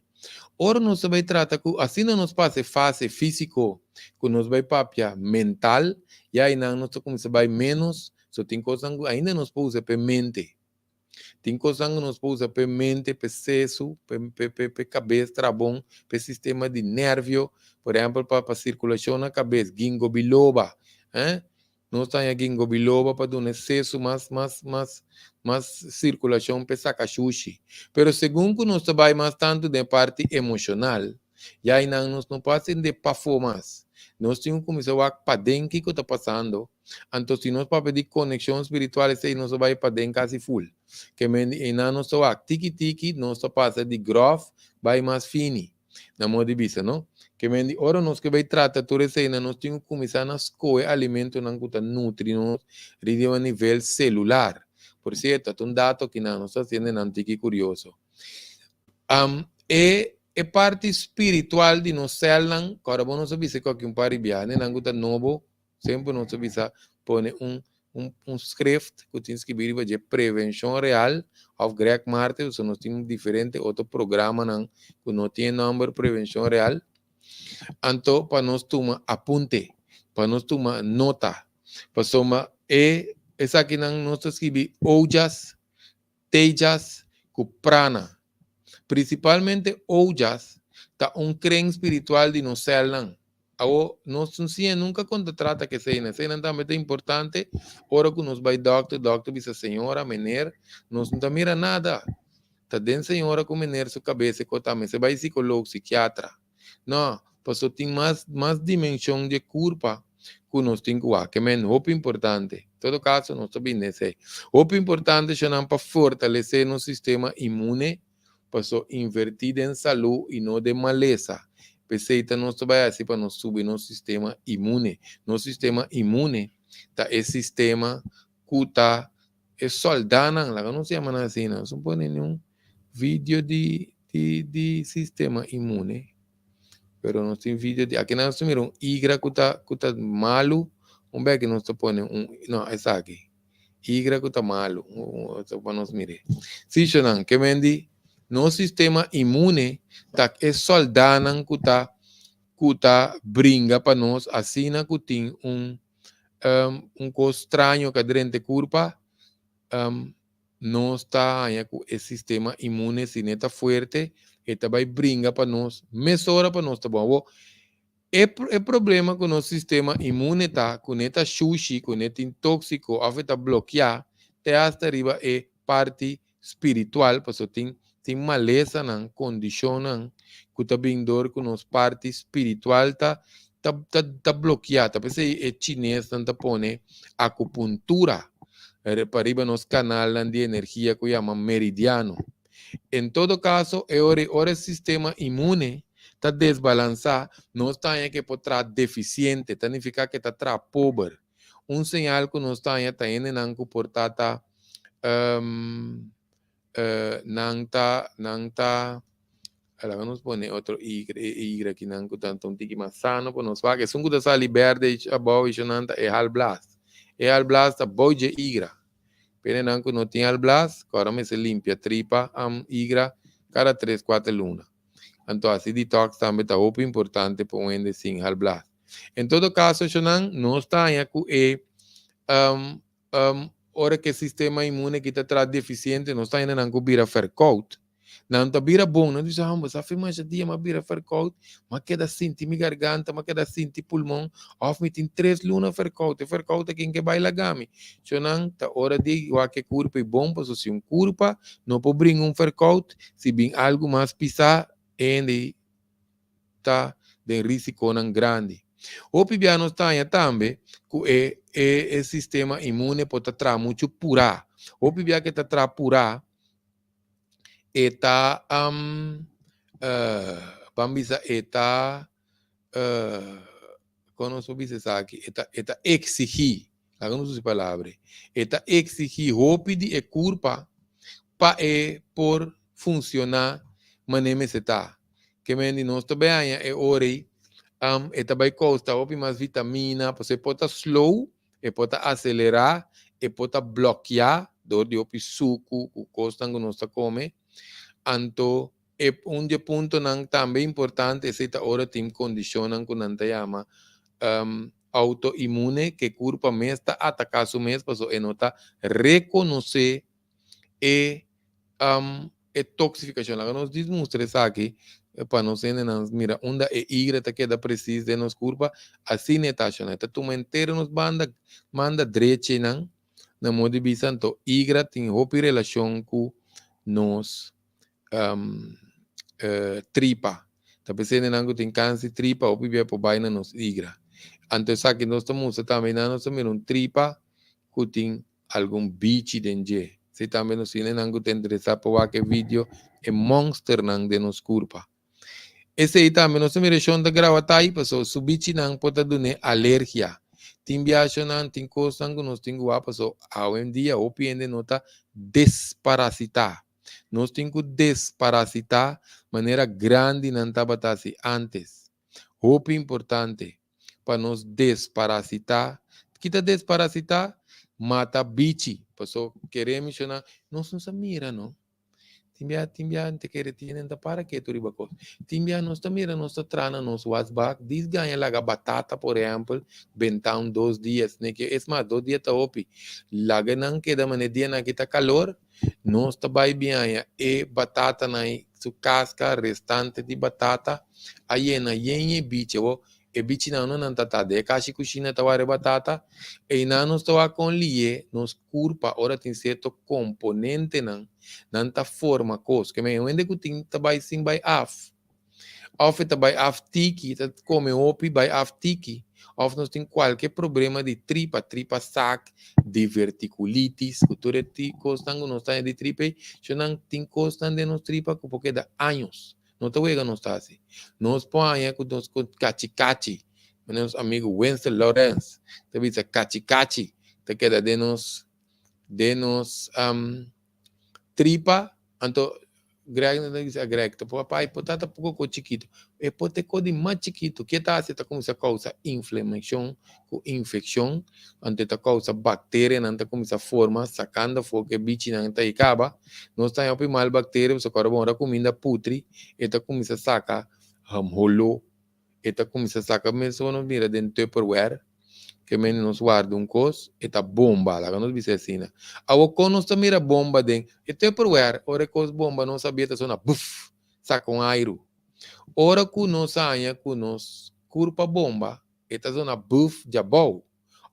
Ora nos ta bai trata ku asina nos pasa e fase físiko ku nos bai papia mental, ya einan nos ta kuminsá bai ménos, so tin kosnan ku ainda nos por usa p'e mente. Tin kosnan ku nos por usa p'e mente, p'e sesu, p'e kabes traha bon, p'e sistema di nervio, por ehèmpel pa pa sirkulashon na kabes, gingo biloba, eh. Nos ta haña gingo biloba pa duna e sesu mas mas mas mas sirkulashon p'e saka shushi. Pero segun ku nos ta bai mas tantu den e parti emoshonal, ya einan nos no por hasi de pafó mas. Nos tin ku kuminsá wak paden kiko ta pasando. Anto si nos papia di konekshon spiritual esei nos a bai paden kasi ful. Ke men di einan nos ta wak tiki tiki nos ta pasa di gròf bai mas fini. Na modo di bisa no. Ke men di ora nos ke bai trata tur eseinan nos tin ku kuminsá na skohe alimentonan ku ta nutri nos riba nivel selular. Por sierto ta un dato kinan nos ta hasiendo nan tiki kurioso. E e parti spiritual di nos sèlnan, kòrda bo nos a bisa ku aki un par di biaha, nenan ku ta nobo Semper nos ta bisa pone un un un schrift ku tin skibí riba dje Prevenshon Real òf Greg Marte, pasobra nos tin diferente otro programanan ku no tin e nòmber Prevenshon Real. Anto pa nos tuma apunte, pa nos tuma nota, pasobra e esakinan nos ta skibi Ojas, Tejas ku Prana. Prinsipalmente Ojas ta un kren spiritual di nos sèlnan. Awo, nos no siña nunka kon ta trata ku eseinan. Eseinan tambe ta importante ora ku nos bai dòkter, dòkter bisa señora, mener, nos no ta mira nada. Ta den señora ku mener su kabes e kos ta. Mester bai sikolog, sikiatra. No, paso tin mas mas dimenshon di e kurpa ku nos tin ku wak. Ke men hopi importante. En todo kaso nos ta bini esei. Hopi importante shonnan pa fortalesé nos sistema inmune, paso invertí den salú i no den malesa. P'esei ta nos ta bai hasi pa nos subi nos sistema inmune. Nos sistema inmune ta e sistema ku ta e sòldánan, laga nos yama nan asina, nos no pone niun video di di di sistema inmune, pero nos tin video di aki nos ta mira un igra ku ta ku ta malu, un bek nos ta pone un no esaki igra ku ta malu pa nos mira. Si shownan ke men di nos sistema inmune ta e sòldánan ku ta ku ta bringa pa nos asina ku tin un un kos straño ka drenta e kurpa, nos ta haña ku e sistema inmune si no ta fuerte, e ta bai bringa pa nos mesora pa nos ta bon. Awor, e e problema ku nos sistema inmune ta ku no ta shushi, ku no tin tóksiko òf e ta blokeá te asta riba e parti spiritual, pasobra tin tin malesanan, kondishonnan ku ta bin dor ku nos parti spiritual ta ta ta ta blokeá. Ta p'esei e chinesnan ta pone akupuntura pa riba nos kanalnan di energia ku yama meridiano. En todo kaso, e ora ora e sistema inmune ta desbalansá, nos ta haña ku e por traha defisiente, ta nifiká ku e ta traha pober. Un señal ku nos ta haña ta hendenan ku por ta ta Nan ta, nan ta, laga nos pone otro Y, e Y aki nan ku ta un tiki mas sano pa nos wak. Esun ku ta sali berde abou i nan ta e halblas. E halblas ta bou dje igra. Pene nan ku no tin halblas, ku ora mester limpia tripa am igra kada tres kuater luna. Anto hasi detox tambe ta hopi importante pa un hende sin halblas. En todo kaso nan nos ta haña ku e ora ku e sistema inmune ki ta traha defisiente, nos ta haña nan ku bira verkoud. Nan ta bira bon, nan bisa, "Ah, sa fi masha dia m'a bira verkoud, m'a keda sinti mi garganta, m'a keda sinti pulmon, of mi tin 3 luna verkoud, e verkoud aki ke bai laga mi." So nan ta ora di wak e kurpa e bon, paso si un kurpa no por bringa un verkoud, si bin algu mas pisá, hende ta den risikonan grandi. Hopi bia nos ta haña tambe ku e sistema inmune por ta traha muchu purá. Hopi bia ku e ta traha purá, e ta ban bisa e ta kon nos por bisa esaki? E ta eksigí, laga nos usa e palabra, e ta eksigí hopi di e kurpa pa e por funshoná manera mester ta. Ke men di nos ta bai haña e ora ei, e ta bai kosta hopi mas vitamina, pasobra e por ta slow, e por ta aselerá, e por ta blòkiá dor di hopi suku ku kosnan ku nos ta kome. Anto e un di e puntonan tambe importante esei ta ora tin kondishonnan ku nan ta yama autoinmune, ku e kurpa mes ta ataká su mes pasobra e no ta rekonosé e toksifikashon. Laga nos dis mustra esaki pa nos hendenan mira unda e igra ta keda presis den nos kurpa, asina e ta akshona. E ta tuma entero nos banda manda drechinan na modo di bisa. Anto igra tin hopi relashon ku nos tripa. Ta p'esei hendenan ku tin kanser di tripa hopi bia por bai na nos igra. Anto esaki nos ta mustra tambe nan nos ta mira un tripa ku tin algun bichi den dje. Si tambe nos hendenan ku ta interesá pa wak e video e monsternan den nos kurpa. Esei tambe nos ta mira shon ta graba tai pasobra su bichinan por ta dun'é alergia. Tin biashonan, tin kosnan ku nos tin ku wak pasobra awendia hopi hende no ta desparasitá. Nos tin ku desparasitá manera grandinan tabata hasi ántes. Hopi importante pa nos desparasitá. Ki ta desparasitá? Mata bichi. Pasobra kere menshoná, nos no sa mira no. Tin bia te kere tienen ta para ketu riba kos. Tin bia nos ta mira nos ta traha na nos wasbak, dis gaña laga batata, por ehèmpel, bentá un 2 dia, ne ke es mas, 2 dia ta hopi. Laga nan keda manera dianan aki ta kalor, nos ta bai biaña e batatanan su kaska restante di batata a yena yen e bichi. Awor e bichinan no nan ta ta den e kashi kushina ta wak e batata, einan nos ta wak kon lié nos kurpa ora tin sierto komponentenan nan ta forma kos. Ke men hende ku tin ta bai sin bai af, òf e ta bai af tiki, ta kome hopi bai af tiki, òf nos tin kualke problema di tripa, tripa sak, divertikulitis, ku tur e kosnan ku nos ta haña di tripa ei, so nan tin kosnan den nos tripa ku por keda años. No ta wega nos ta hasi. Nos por haña ku nos ku kachi kachi, manera nos amigu Winston Lawrence ta bisa, kachi kachi ta keda den nos tripa. Anto Greg ta bisa, Greg ta por papai por ta poko ko chikitu. E por ta ko di mas chikitu. Ke ta hasi? Ta kuminsá kousa inflamashon ku infekshon, anto e ta kousa bakterianan ta kuminsá forma sakando afó ku e bichinan ta ei kaba. Nos ta haña hopi mal bakteria pasobra ora bo ora kuminda putri, e ta kuminsá saka holó, e ta kuminsá saka mesun nos mira den Tupperware ke men nos warda un kos, e ta bomba, laga nos bisa asina. Awor kon nos ta mira bomba den e Tupperware? Ora e kos bomba, nos sabia ta sona buf, saka un airu. Ora ku nos haña ku nos kurpa bomba, e ta zona buf djabou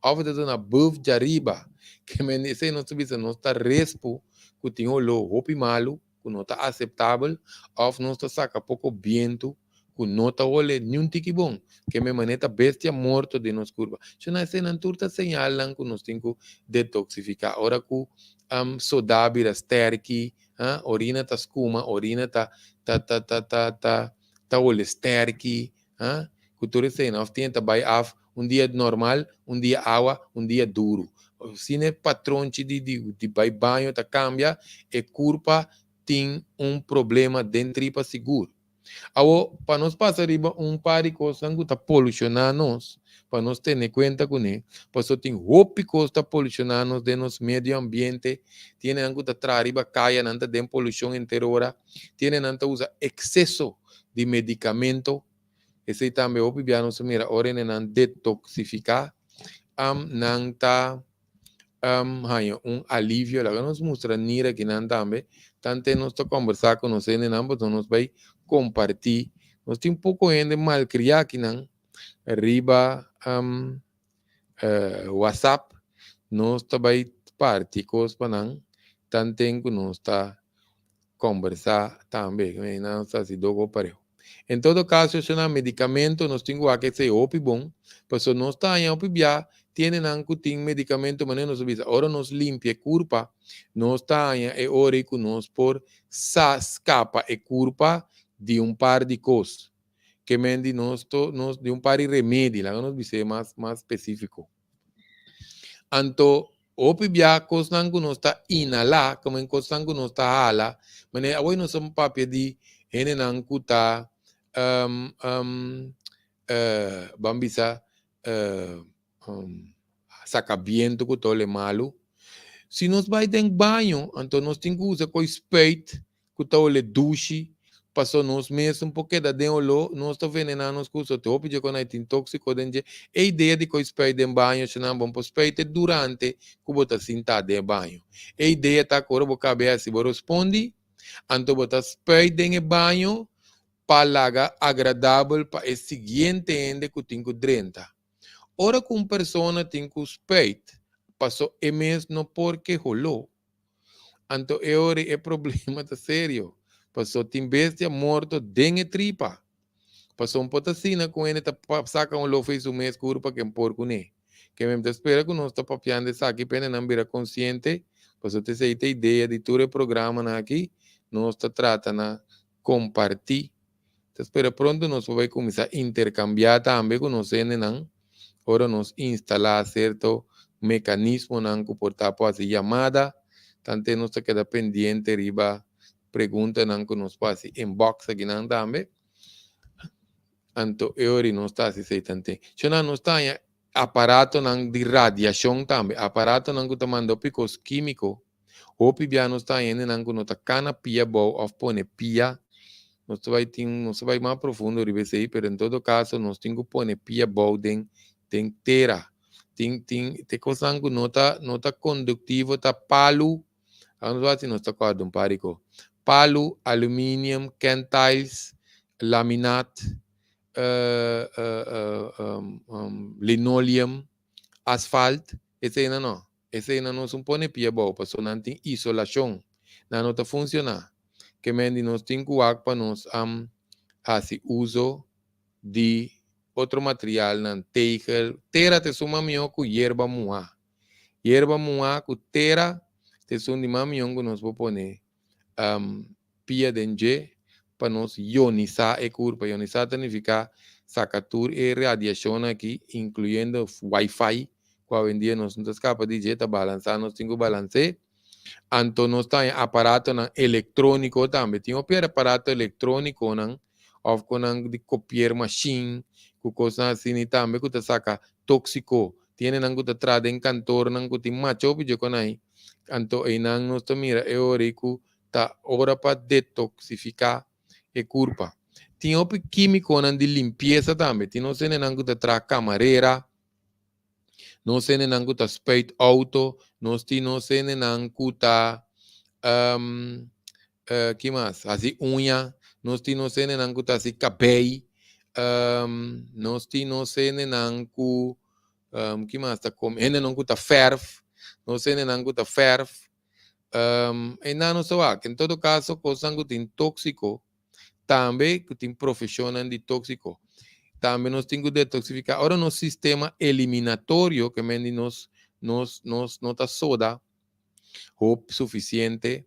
òf e ta zona buf djariba. Ke men esei nos ta bisa nos ta respu ku tin holó hopi malu ku no ta aseptabel, òf nos ta saka poko bientu ku no ta hole niun tiki bon. Ke men manera ta bestia morto den nos kurpa. So nan eseinan tur ta señalnan ku nos tin ku detoksifiká. Ora ku sodá bira stèrki, orina ta skuma, orina ta hole stèrki, ku tur eseinan, òf tin ta bai af. Un dia normal, un dia awa, un dia duru. Asina e patronchi di bai baño ta kambia, e kurpa tin un problema den tripa sigur. Awo, pa nos pasa riba un par di kosnan ku ta polushoná nos, pa nos tene kuenta kuné, pasobra tin hopi kos ta polushoná nos den nos medio ambiente, tin hendenan ku ta traha riba kaya, nan ta den polushon henter ora, tin hendenan ta usa ekseso di medikamento, esei tambe hopi bia nos a mira ora hendenan detoksifiká, nan ta haña un alivio. Laga nos mustra nira akinan tambe. Tante nos ta kombersá ku nos hendenan pasobra nos bai kompartí. Nos tin poko hende malkriá akinan riba WhatsApp. Nos ta bai parti kos pa nan tanten ku nos ta kombersá tambe. Nan ta hasi doko pareu. En todo kaso, esei nan medikamento nos tin ku wak esei hopi bon, pasobra nos ta haña hopi bia tiendenan ku tin medikamento manera nos a bisa ora nos limpia e kurpa nos ta haña e ora ei ku nos por sa skapa e kurpa di un par di kos ke men di nos to nos di un par di remedi laga nos bis'é mas mas spesífiko. Anto hopi bia kosnan ku nos ta inhalá komo en kosnan ku nos ta hala manera awor nos a papia di hendenan ku ta ban bisa saka bientu ku ta ole malu. Si nos bai den baño anto nos tin ku usa koi spuit ku ta ole dushi paso nos mesun por keda den oló, nos ta venená nos ku sote hopi dje kon ai tin tóksiko den dje. E idea di koi spuit den baño shana bon por spuit e durante ku bo ta sintá den e baño. E idea ta ku ora bo kabe hasi bo rospondi, anto bo ta spuit den e baño pa laga agradabel pa e siguiente hende ku tin ku drenta. Ora ku un persona tin ku spuit paso e mes no por ke holó, Anto e ora e problema ta serio, paso tin bestia morto den e tripa. Paso un por ta asina ku hende ta saka un lof ei su mes kuru pa ken por kuné. Ke mi ta spera ku nos ta papiando esaki pa hendenan bira konsiente, paso ta esei ta idea di tur e programanan aki, nos ta trata na kompartí. Ta spera pronto nos por bai kuminsá interkambiá tambe ku nos hendenan ora nos instalá sierto mekanismonan ku por ta por hasi yamada, tante nos ta keda pendiente riba preguntanan ku nos por hasi inbox akinan tambe. Anto e ora nos ta hasi esei tante. Shona nos ta haña aparatonan di radiashon tambe, aparatonan ku ta manda hopi kos kímiko. Hopi bia nos ta haña hendenan ku no ta kana pia bou òf pone pia. Nos ta bai tin, nos ta bai mas profundo riba esei, pero en todo kaso nos tin ku pone pia bou den den tera. Tin tin te kosnan ku no ta no ta konduktivo ta palu, awe nos wak si nos ta kòrda un par di kos. Palu, aluminium, kentiles, laminat, linoleum, asfalt, eseinan no. Eseinan nos un pone pia bou pasobra nan tin isolashon, nan no ta funshoná. Ke men di nos tin ku wak pa nos hasi uso di otro materialnan, tegel, tera ta esun mas mihó ku yerba muhá. Yerba muhá ku tera ta esun di mas mihó ku nos por pone pia den dje pa nos ionisá e kurpa. Ionisá ta nifiká saka tur e radiashonnan aki, inkluyendo wifi, ku awendia nos no ta skapa di dje, ta balansá, nos tin ku balans'é. Anto nos ta haña aparatonan elektróniko tambe. Tin hopi aparato elektrónikonan òf ku nan di kopier mashin, ku kosnan asina tambe ku ta saka tóksiko. Tin hendenan ku ta traha den kantornan ku tin macha hopi dje kon ai. Anto einan nos ta mira e ora ei ku ta ora pa detoksifiká e kurpa. Tin hopi kímikonan di limpiesa tambe. Tin nos hendenan ku ta traha kamarera, nos hendenan ku ta spuit outo, nos tin nos hendenan ku ta ki mas? Hasi uña, nos tin nos hendenan ku ta hasi kabei, nos tin nos hendenan ku ki mas ta kome? Hendenan ku ta fèrf, nos hendenan ku ta fèrf. Einan nos ta wak. En todo kaso kosnan ku tin tóksiko, tambe ku tin profeshonnan di tóksiko. Tambe nos tin ku detoksifiká. Ora nos sistema eliminatorio, ke men di nos nos nos no ta soda hopi sufisiente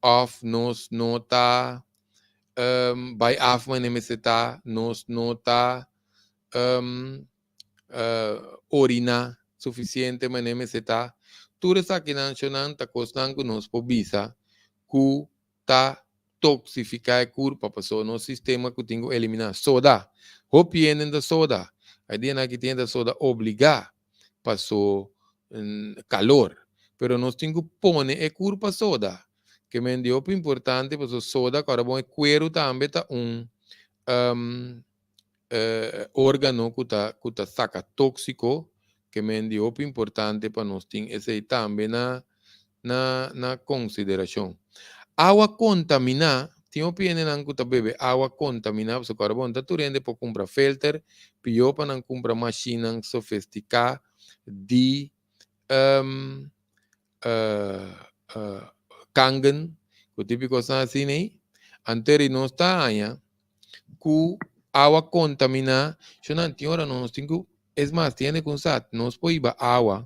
òf nos no ta bai af manera mester ta, nos no ta. oriná sufisiente manera mester ta. Tur esakinan shonnan ta kosnan ku nos por bisa ku ta toksifiká e kurpa pasobra nos sistema ku tin ku eliminá soda. Hopi hende ta soda. Hay dianan aki tin hende ta soda obligá paso kalor. Pero nos tin ku pone e kurpa soda. Ke men di hopi importante pasobra soda ku ora bon e kueru tambe ta un órgano ku ta ku ta saka tóksiko. Ke men di hopi importante pa nos tin esei tambe na na na konsiderashon. Awa kontaminá, tin hopi hendenan ku ta bebe awa kontaminá pasobra ku ora bon ta tur hende por kumpra filter, pió pa nan kumpra mashinnan sofestiká di kangen ku tipo di kosnan asina ei. Anto eri nos ta haña ku awa kontaminá, shonnan tin ora nos tin ku, es mas tin hende ku sa nos por hiba awa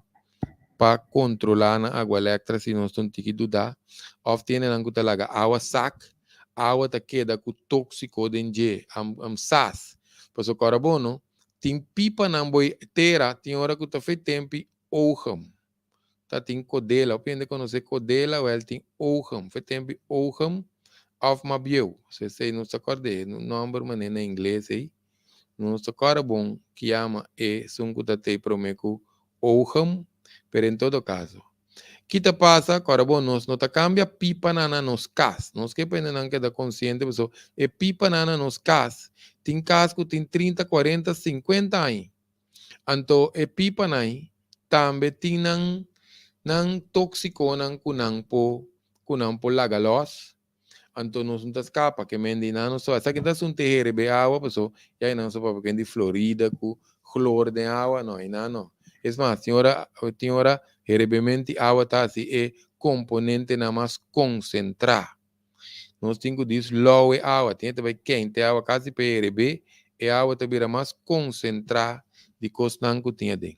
pa kontrolá nan agua elektra si nos ta un tiki duda òf tin hendenan ku ta laga awa sak, awa ta keda ku tóksiko den dje, am sas. Pasobra ku ora bo no tin pipanan bo tera tin ora ku ta fe tempi ohem ta tin kodela, hopi hende konosé kodela wèl tin ohem, fe tempi ohem òf mabieu, so esei nos ta kòrd'é nòmber manera na ingles ei. Nos ta kòrda bon ki yama esun ku ta tei promé ku ohem, pero en todo kaso. Ki ta pasa? Kòrda bon, nos no ta kambia pipanan na nos kas. Nos ke pa hendenan keda konsiente pasobra e pipanan na nos kas, tin kas ku tin trinta, kuarenta, sinkuenta aña. Anto e pipanan ei tambe tin nan nan tóksikonan ku nan por ku nan por laga lòs. Anto nos no ta skapa ke men di nan no so esaki ta asuntu e herebe awa paso ya e nan so papia ken di Florida ku chlor den awa no einan no es mas tin ora tin ora herebementi awa ta hasi e komponentenan mas konsentrá nos tin ku dis lou e awa tin e ta bai kente awa kasi pa e herebe e awa ta bira mas konsentrá di kosnan ku tin aden.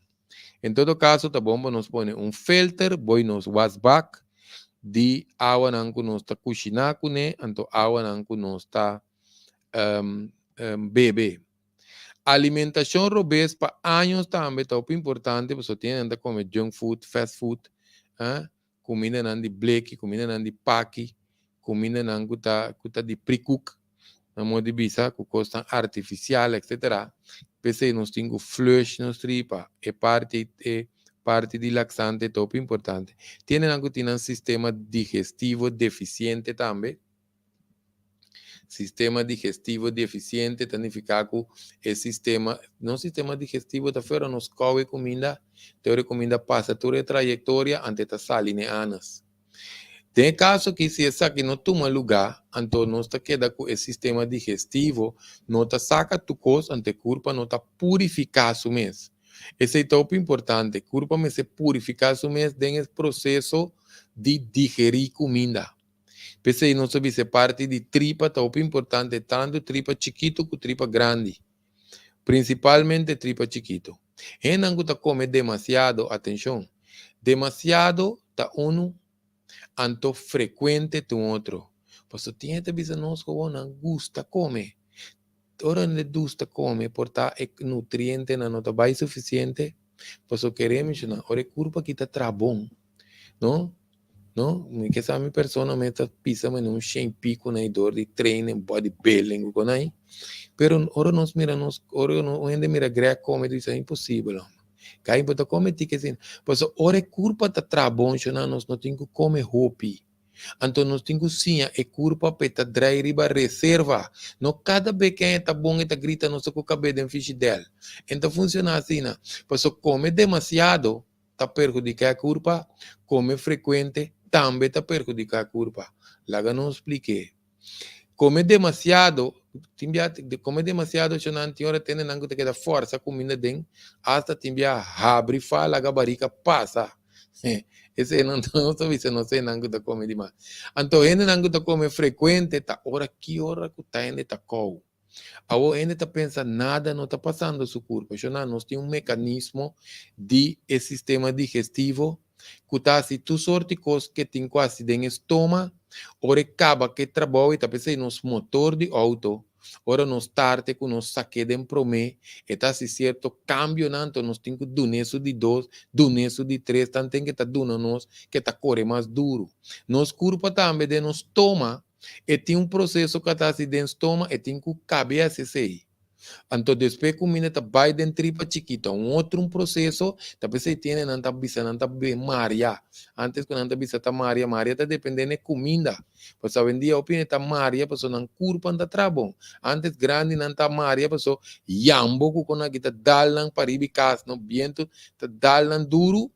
En todo kaso ta bon pa nos pone un filter boi nos wasbak di awanan ku nos ta kushiná kuné anto awanan ku nos ta bebe. Alimentashon robes pa años tambe ta hopi importante pasobra tin hende ta kome junk food, fast food, kumindanan di bleki, kumindanan di paki, kumindanan ku ta ku ta di pre-cook, na modo di bisa ku kosnan artifisial etcetera. P'esei nos tin ku flush nos tripa, e parti e parti di laksante ta hopi importante. Tin hendenan ku tin nan sistema digestivo defisiente tambe. Sistema digestivo defisiente ta nifiká ku e sistema, nos sistema digestivo ta fera nos kou e kuminda, te ora e kuminda pasa tur e trayektoria ante ta sali n'e anas. Den e kaso aki si esaki no tuma lugá, anto nos ta keda ku e sistema digestivo no ta saka tur kos, anto e kurpa no ta purifiká su mes. Esei ta hopi importante, kurpa mester purifiká su mes den e proseso di digerí kuminda. P'esei nos ta bisa e parti di tripa ta hopi importante, tantu tripa chikitu ku tripa grandi. Prinsipalmente tripa chikitu. Hendenan ku ta kome demasiado, atenshon, demasiado ta unu, anto frekuente ta un otro. Pasobra tin hende ta bisa nos ku nan gusta kome. Ora hende gusta kome por ta e nutrientenan no ta bai sufisiente, pasobra kere menshoná ora e kurpa aki ta traha bon, no? No, mi ke sa mi persona mi ta pisa mane un shen pico na dor di training, body building ku konai. Pero ora nos mira nos, ora un hende mira Greg come ta bisa imposibel homber. Kai bo ta come tiki asina. Pasobra ora e kurpa ta traha bon shona nos no tin ku come hopi. Anto nos tin ku siña e kurpa pa e ta drai riba reserva. No kada be ken e ta bon e ta grita nos ta ku kabe den fishidel. E no ta funciona asina. Pasobra come demasiado ta perhudiká e kurpa, kome frekuente tambe ta perhudiká e kurpa. Laga nos splik'é. Kome demasiado, tin bia kome demasiado ochonan tin ora tende nan ku ta keda fòrsa kuminda den, asta tin bia habri fa laga barika pasa. Esei nan nos ta bisa nos eseinan ku ta kome dimas. Anto hendenan ku ta kome frekuente ta ora ki ora ku ta hende ta kou. Awor hende ta pensa nada no ta pasando su kurpa. Shona, nos tin un mekanismo di e sistema digestivo ku ta hasi tur sorti kos ke tin ku hasi den e stoma. Ora e kaba ku e trabou, i ta p'esei nos motor di outo. Ora nos start ku nos sak'é den promé, e ta hasi sierto kambionan, anto nos tin ku dun'é su di dos, dun'é su di tres, tanten ku e ta duna nos ku e ta kore mas duru. Nos kurpa tambe den nos stoma, e tin un proseso ku a ta hasi den stoma, e tin ku kabe hasi esei. Anto despues kuminda ta bai den tripa chikito, un otro un proseso, ta p'esei tiene nan ta bisa nan ta maria. Antes ku nan ta bisa ta maria, maria ta depende n'e kuminda. Pasobra awendia hopi hende ta maria pasobra nan kurpa no ta traha bon. Antes grandinan ta maria pasobra yambo ku kon aki ta dal nan pariba i kas, no bientu ta dal nan duru.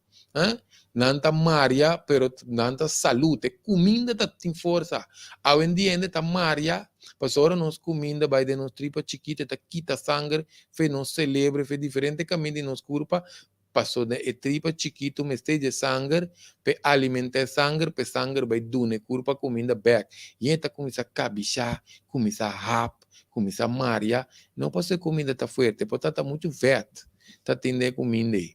Nan ta maria pero nan ta salud, e kuminda ta tin forsa. Awendia hende ta maria pasobra ora nos kuminda bai den nos tripa chikito e ta kita sanger fe nos selebre fe diferente kaminda di nos kurpa pasobra e tripa chikito mester dje sanger p'e alimenta e sanger p'e sanger bai duna e kurpa kuminda bek i e ta kuminsa kabisha, kuminsa hap, kuminsa maria no pasobra e kuminda ta fuerte por ta ta muchu vèt ta tin den e kuminda ei.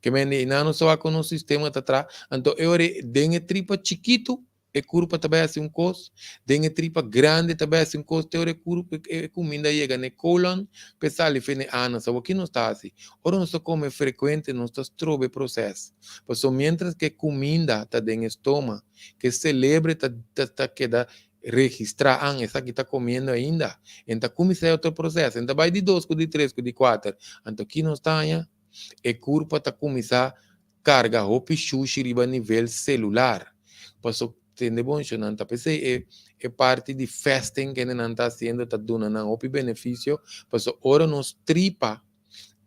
Ke mende i nan no sa wak kon nos sistema ta traha. Anto e ora ei den e tripa chikitu e kurpa ta bai hasi un kos, den e tripa grandi ta bai hasi un kos, te ora e kurpa e kuminda yega na e kolon pa e sali fe na e anus. Awor ki nos ta hasi? Ora nos ta kome frekuente nos ta stroba e proses. Pasobra mientras ku e kuminda ta den e stoma, ku e selebre ta ta keda registrá an esaki ta komiendo ainda, e ta kuminsá e otro proses, e ta bai di dos ku di tres ku di kuater. Anto ki nos ta haña? E kurpa ta kuminsá karga hopi shushi riba nivel selular. Paso tende bon sho nan ta p'esei e e parti di fasting kende nan ta hasiendo ta duna nan hopi benefisio paso ora nos tripa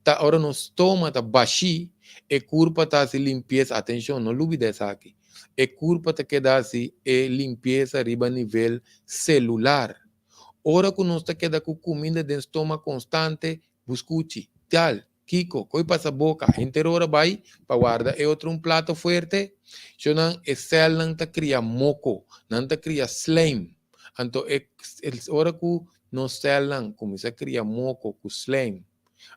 ta ora nos stoma ta bashí e kurpa ta hasi limpiesa atenshon no lubida esaki e kurpa ta keda hasi e limpiesa riba nivel selular ora ku nos ta keda ku kuminda den stoma konstante Buscuchi, Tal, Kiko, koe pasa boka, henter ora bai pa warda e otro un plato fuerte. Shonan e celnan ta cria moco, nan ta cria slijm. Anto e ora cu nos celnan cuminsa cria moco cu slijm,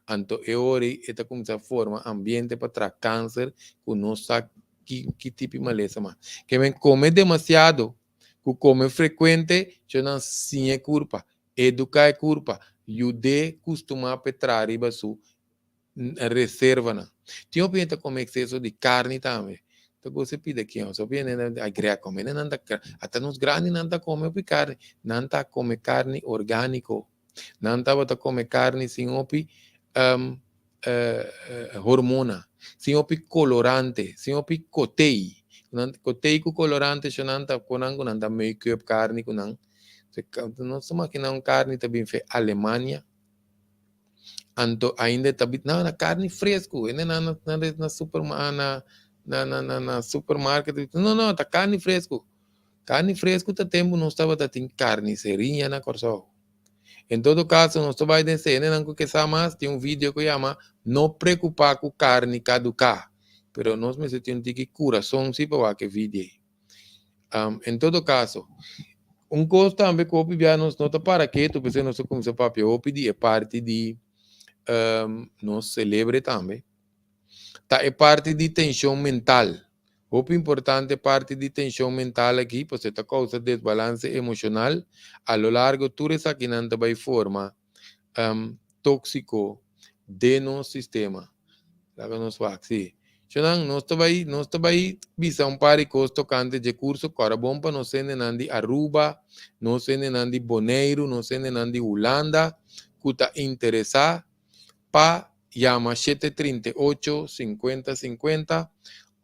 anto e ora ei e ta cuminsa forma ambiente pa traha cancer cu no sa ki ki tipo di malesa mas. Ke men come demasiado cu come frecuente, shonan siña e curpa. Eduká e kurpa, yud'é kustumá p'e traha riba su reservanan. Tin hopi hende ta kome ekseso di karni tambe. Ta gosa e pida kion. Hopi hende nan a grea kome. Nan ta ata nos grandinan ta kome hopi karni. Nan ta kome karni orgániko. Nan tabata kome karni sin hopi hormona, sin hopi kolorante, sin hopi kotei. Kotei ku kolorante sho nan ta konan ku nan ta make-up karni ku nan. Nos ta makina un karni ta bin fe Alemania. Anto ainda ta bin, no, na karni fresku. Hende nan na na super na na na na supermarket. No, no, ta karni fresku. Karni fresku ta tempu nos tabata tin karniseria na Kòrsou. En todo kaso nos ta bai den senenan ku ke sa mas tin un video ku yama No preokupa ku karni kaduká. Pero nos mester tin un tiki kurason si pa wak e video ei. En todo kaso, un kos tambe ku hopi bia nos no ta para ketu p'esei nos ta kuminsá papia hopi di e parti di nos selebre tambe, ta e parti di tenshon mental. Hopi importante parti di tenshon mental aki pasobra e ta kousa desbalanse emoshonal. A lo largo tur esakinan ta bai forma tóksiko den nos sistema. Laga nos wak, sí. Shonnan, nos ta bai, nos ta bai bisa un par di kos tokante dje kurso kòrda bon pa nos hendenan di Aruba, nos hendenan di Boneiru, nos hendenan di Hulanda ku ta interesá pa yama 738 50 50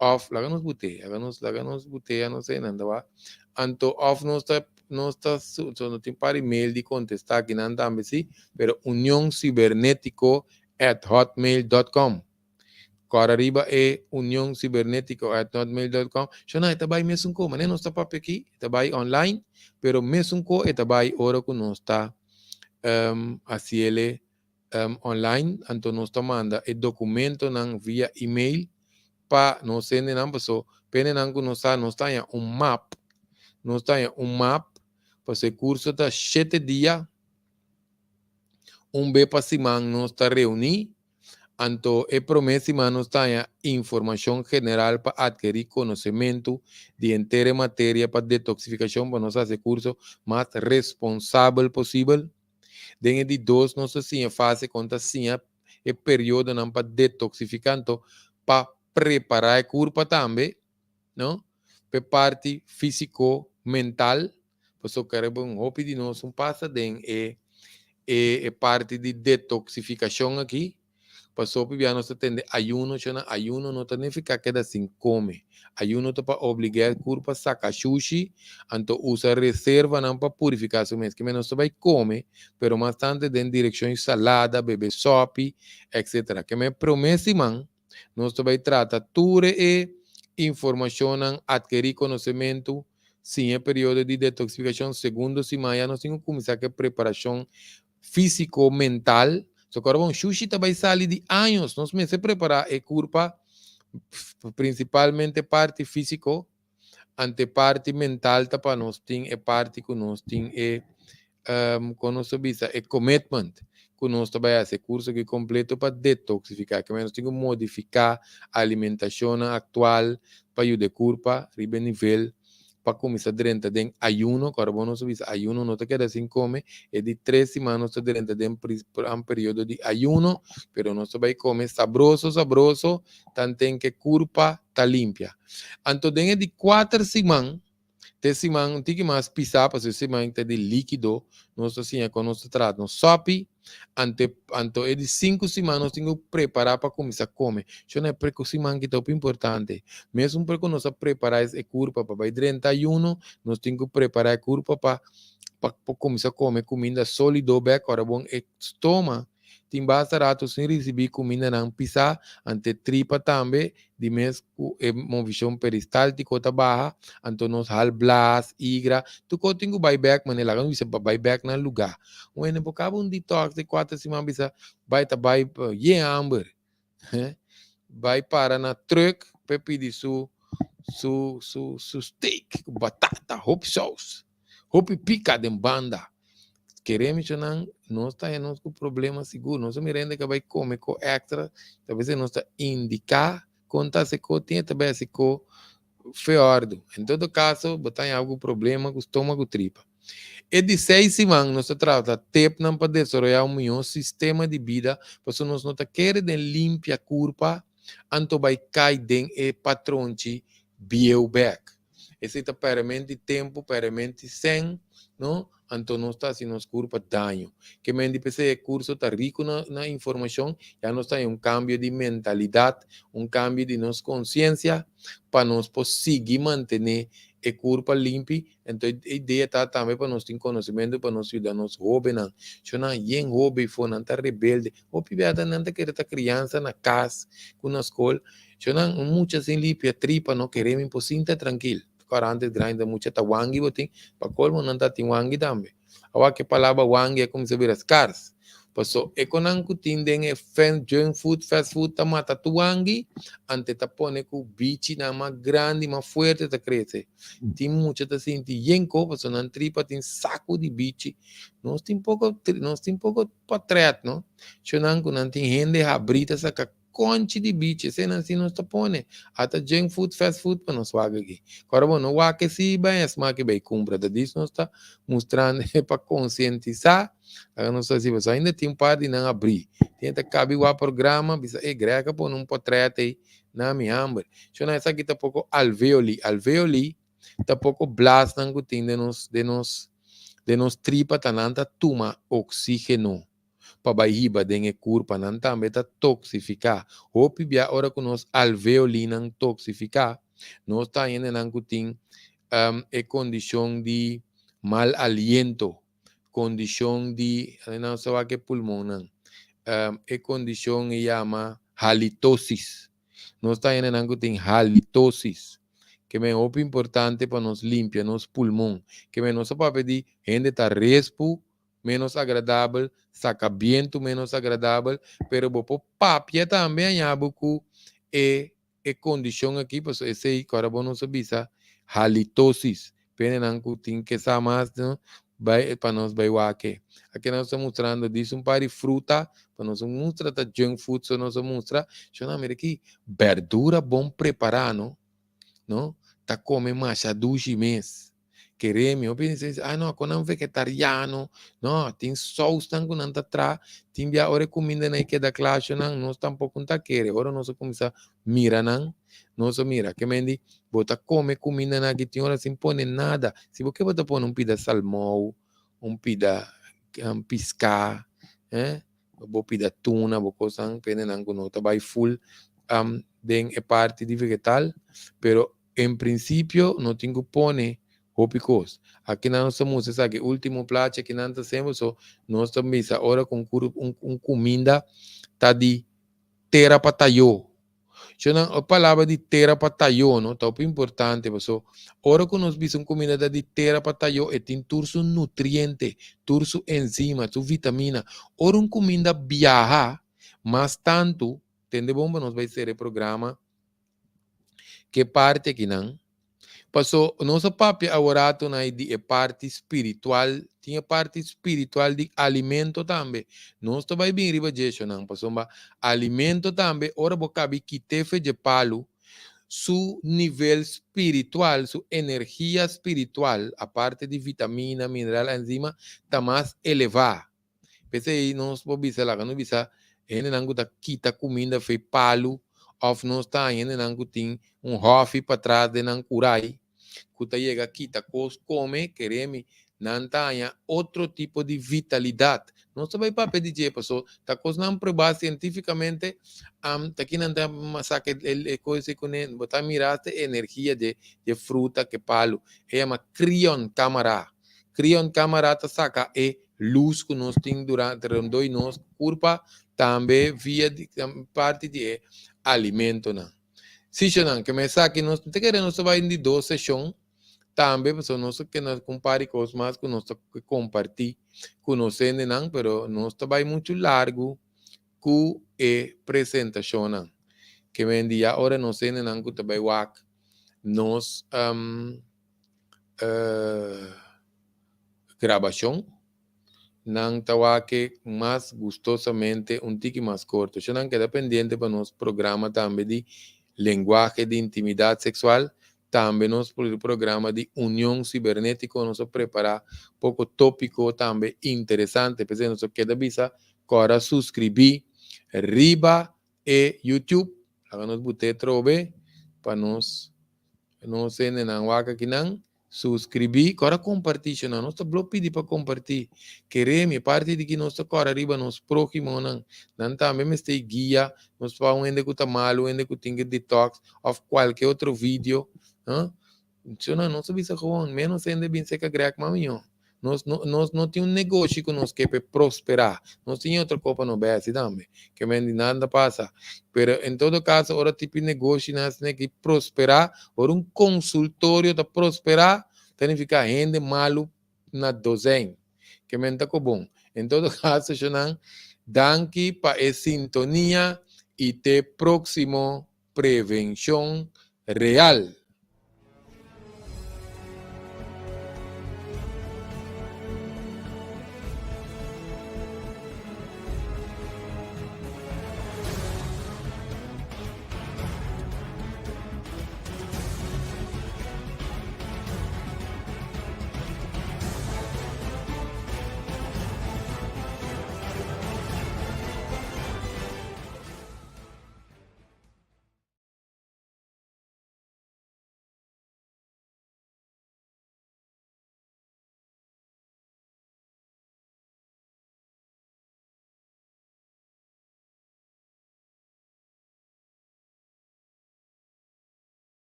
of laga nos bute laga nos laga nos bute nos einan ta wak anto of nos ta nos ta so no tin par di mail di contesta akinan tambe si pero unioncibernetico@hotmail.com kòrda riba e unioncibernetico@hotmail.com shona e ta bai mesun ko manera nos ta papia aki e ta bai online pero mesun ko e ta bai ora ku nos ta hasiele online, anto nos ta manda e dokumentonan via email pa nos hendenan, paso pa hendenan ku no sa nos ta haña un map, nos ta haña un map, paso e kurso ta shete dia, un be pa siman nos ta reuní, anto e promé siman nos ta haña informashon general pa atkerí konosementu di henter e materia pa detoksifikashon pa nos hasi e kurso mas responsabel posibel. Den e di dos nos ta siña fase kon ta siña e periodonan pa detoksifiká, anto pa prepará e kurpa tambe, no? Pa e parti físiko, mental, pasobra kere bon hopi di nos un pasa den e e parti di detoksifikashon aki. Pasobra bia nos ta tende ayuno, shona ayuno no ta nifiká keda sin kome. Ayuno ta pa obligá e kurpa saka shushi, anto usa reservanan pa purifiká su mes. Kimen nos ta bai kome, pero mas tantu den direkshon salada, bebe sòpi, etcetera. Kimen promé siman nos ta bai trata tur e informashonnan, atkerí konosementu, siña e periodo di detoksifikashon. Segundo siman ya nos tin ku kuminsá ku e preparashon físiko, mental. So kòrda bon, shushi ta bai sali di años. Nos mester prepará e kurpa, prinsipalmente parti físiko, ante parti mental ta pa nos tin e parti ku nos tin e, kon nos ta bisa, e commitment ku nos ta bai hasi e kurso aki kompleto pa detoksifiká. Ke nos tin ku modifiká alimentashonnan aktual pa yuda e kurpa riba e nivel pa kuminsá drenta den ayuno, ku ora bo nos a bisa ayuno no ta keda sin kome, e di tres siman nos ta drenta den un periodo di ayuno, pero nos ta bai kome sabroso sabroso tanten ke kurpa ta limpia. Anto den e di kuater siman te siman un tiki mas pisá pasobra e siman ta di líkido, nos ta siña kon nos ta traha nos sòpi, Ante, anto e di sinku siman nos tin ku prepará pa kuminsá kome. Shon e preko siman ki ta hopi importante. Mesun preko nos a prepará es e kurpa pa bai drenta ayuno, nos tin ku prepará e kurpa pa pa pa kuminsá kome kuminda sólido bèk. Ora bon e stoma tin basta ratu sin risibí kumindanan pisá, ante tripa tambe Di mes ku e movishon peristáltiko ta baha, anto nos hal blas, igra, tur kos tin ku bai bèk manera laga nos bisa pa bai bèk na lugá. Un hende por kaba un detox di kuater siman bisa bai ta bai yen hamber, bai para na trùk pa e pidi su su su su steak ku batata, hopi sous, hopi pika den banda. Kere michonan, nos ta haña nos ku problema sigur. Nos a mira hende ka bai kome ko èkstra, ta bes nos ta indiká kon ta hasi ko tin, e ta bai hasi ko feòrdu. En todo kaso, bo ta haña algu problema ku stoma ku tripa. E di seis siman nos ta trata tepnan pa desaroyá un mihó sistema di bida, pasobra nos no ta kere den limpia kurpa anto bai kai den e patronchi bieu bèk. Esei ta pèrementi tempu, pèrementi sèn, no? Anto nos ta hasi nos kurpa daño. Ke men di p'esei e kurso ta riku na na informashon, ya nos ta haña un kambio di mentalidat, un kambio di nos konsiensia pa nos por sigui mantené e kurpa limpi. Anto e idea ta tambe pa nos tin konosementu pa nos yuda nos hóbennan. Shonnan yen hóben for nan ta rebelde. Hopi bia ta nan ta kere ta kriansa na kas ku na skol. Shonnan un mucha sin lipia tripa no kere mi por sinta trankil. Ora antes grandi ta mucha ta wangi bo tin, pa kolmo nan ta tin wangi tambe. Awor ke palabra wangi a kuminsá bira skars. Paso e konan ku tin den e junk food, fast food ta mata tur wangi, ante ta pone ku bichinan mas grandi, mas fuerte ta krese. Tin mucha ta sinti yen ko paso nan tripa tin saku di bichi. Nos tin poko, nos tin poko potret no. Shonnan ku nan tin hende habrí ta saka Konchi di bichi, eseinan si nos ta pone. Ata junk food, fast food pa nos wak aki. Kora bo no wak esi bai a smak i bai kumpra. Ta dis nos ta mustrando e pa konsientisá. Laga nos hasi pasobra ainda tin un par di nan abrí. Tin e ta kabi wak programa, bisa e Greg a pone un potrèt ei na mi hamber. Shona esaki ta poko alveoli. Alveoli ta poko blasnan ku tin den nos den nos den nos tripa ta nan ta tuma oksígeno. pa bai hiba den e kurpa nan tambe ta toksifiká. Hopi bia ora ku nos alveolinan toksifiká, nos ta haña nan ku tin e kondishon di mal aliento, kondishon di, nan sa wak e pulmonnan, e kondishon e yama halitosis. Nos ta haña nan ku tin halitosis. Ke men hopi importante pa nos limpia nos pulmon. Ke men nos a papia di hende ta respu menos agradabel, saca bientu menos agradabel, pero bo por papia tambe aña bo cu e e condicion aki, pasobra esey cu ora bo nos a bisa halitosis, penenan cu tin ke sa mas no bay pa nos bay wak e. Aki nos ta mustrando dis un par di fruta, pa nos no mustra ta junk food so nos a mustra, shona mira aki berdura bon prepara no, no ta come masha dushi mes. Kere mi hopi hende sa, ah no, kon nan vegetariano, no, tin sousnan ku nan ta traha, tin bia ora e kumindanan ei keda kla nan, nos tampoko no ta kere. Ora nos a kuminsá mira nan, nos a mira ke men di, bo ta kome kumindanan aki tin ora sin pone nada. Si bo ke bo ta pone un pida salmou, un pida piská, eh, bo pida tuna, bo kosnan, pendenan ku no ta bai ful den e parti di vegetal, pero En prinsipio no tin ku pone hopi kos. Akinan nos ta mustra esaki ultimo plachi akinan ta semper so nos ta bisa ora ku un un kuminda ta di tera pa tayo. Shownan e palabra di tera pa tayo no ta hopi importante paso ora ku nos bisa un kuminda ta di tera pa tayo e tin tur su nutriente, tur su enzima, su vitamina. Ora un kuminda biaha mas tantu tende bon pa nos bai sera e programa. Ke parti akinan? Paso nos a papia aworato na di e parti spiritual, tin e parti spiritual di alimento tambe. Nos ta bai bin riba dje shownan, pasobra alimento tambe ora bo kabi kite fe dje palu, su nivel spiritual, su energia spiritual, aparte di vitamina, mineral, enzima, ta mas elevá. P'esei nos por bisa laga nos bisa hendenan ku ta kita kuminda fei palu òf nos ta haña hendenan ku tin un hòfi patras den nan kurai ku ta yega kita kos kome, kere mi nan ta haña otro tipo di vitalidat. Nos ta bai papia di dje paso ta kosnan probá sientífikamente ta kinan ta saka e kos ei kuné bo ta mira asta e energia dje fruta ku e palu e yama krion kamara. Krion kamara ta saka e lus ku nos tin durante rondó di nos kurpa tambe via di parti di e alimentonan. Sishonan ke esaki nos ta kere nos ta bai di dos seshon tambe pasobra nos ta keda ku un par di kos mas ku nos ta kompartí ku nos hendenan pero nos ta bai muchu largu ku e presentashonnan. Ke men di ya ora nos hendenan ku ta bai wak nos Grabashon, Nan ta wak mas gustosamente un tiki mas korto. Sho nan keda pendiente pa nos programa tambe di lenguahe di intimidat seksual, tambe nos programa di union sibernetiko. Nos a prepara poko topiko tambe interesante. P'esei nos a keda bisa kòrda suskribí riba e YouTube. Laga nos but'é trobe pa nos nos hendenan wak akinan. Suskribí, kòrda kompartí shona. Nos ta blo pidi pa kompartí. Keré mi, parti di ki nos ta kòrda riba nos próhimonan. Nan tambe mester e guia. Nos pa un hende ku ta malu, un hende ku tin ke detox òf kualke otro video. Shona, nos ta bisa gewoon, ménos hende bin serka Greg mas mihó. Nos no, nos no tin un negoshi ku nos ke p'e prosperá. Nos tin otro kos pa no bèsi tambe. Ke men di nada ta pasa. Pero en todo kaso ora tipo di negoshinan asina ki prosperá, ora un konsultorio ta prosperá, ta nifiká hende malu na dozèin. Ke men ta ku bon. En todo kaso shonnan, danki pa e sintonia i te próksimo Prevenshon Real.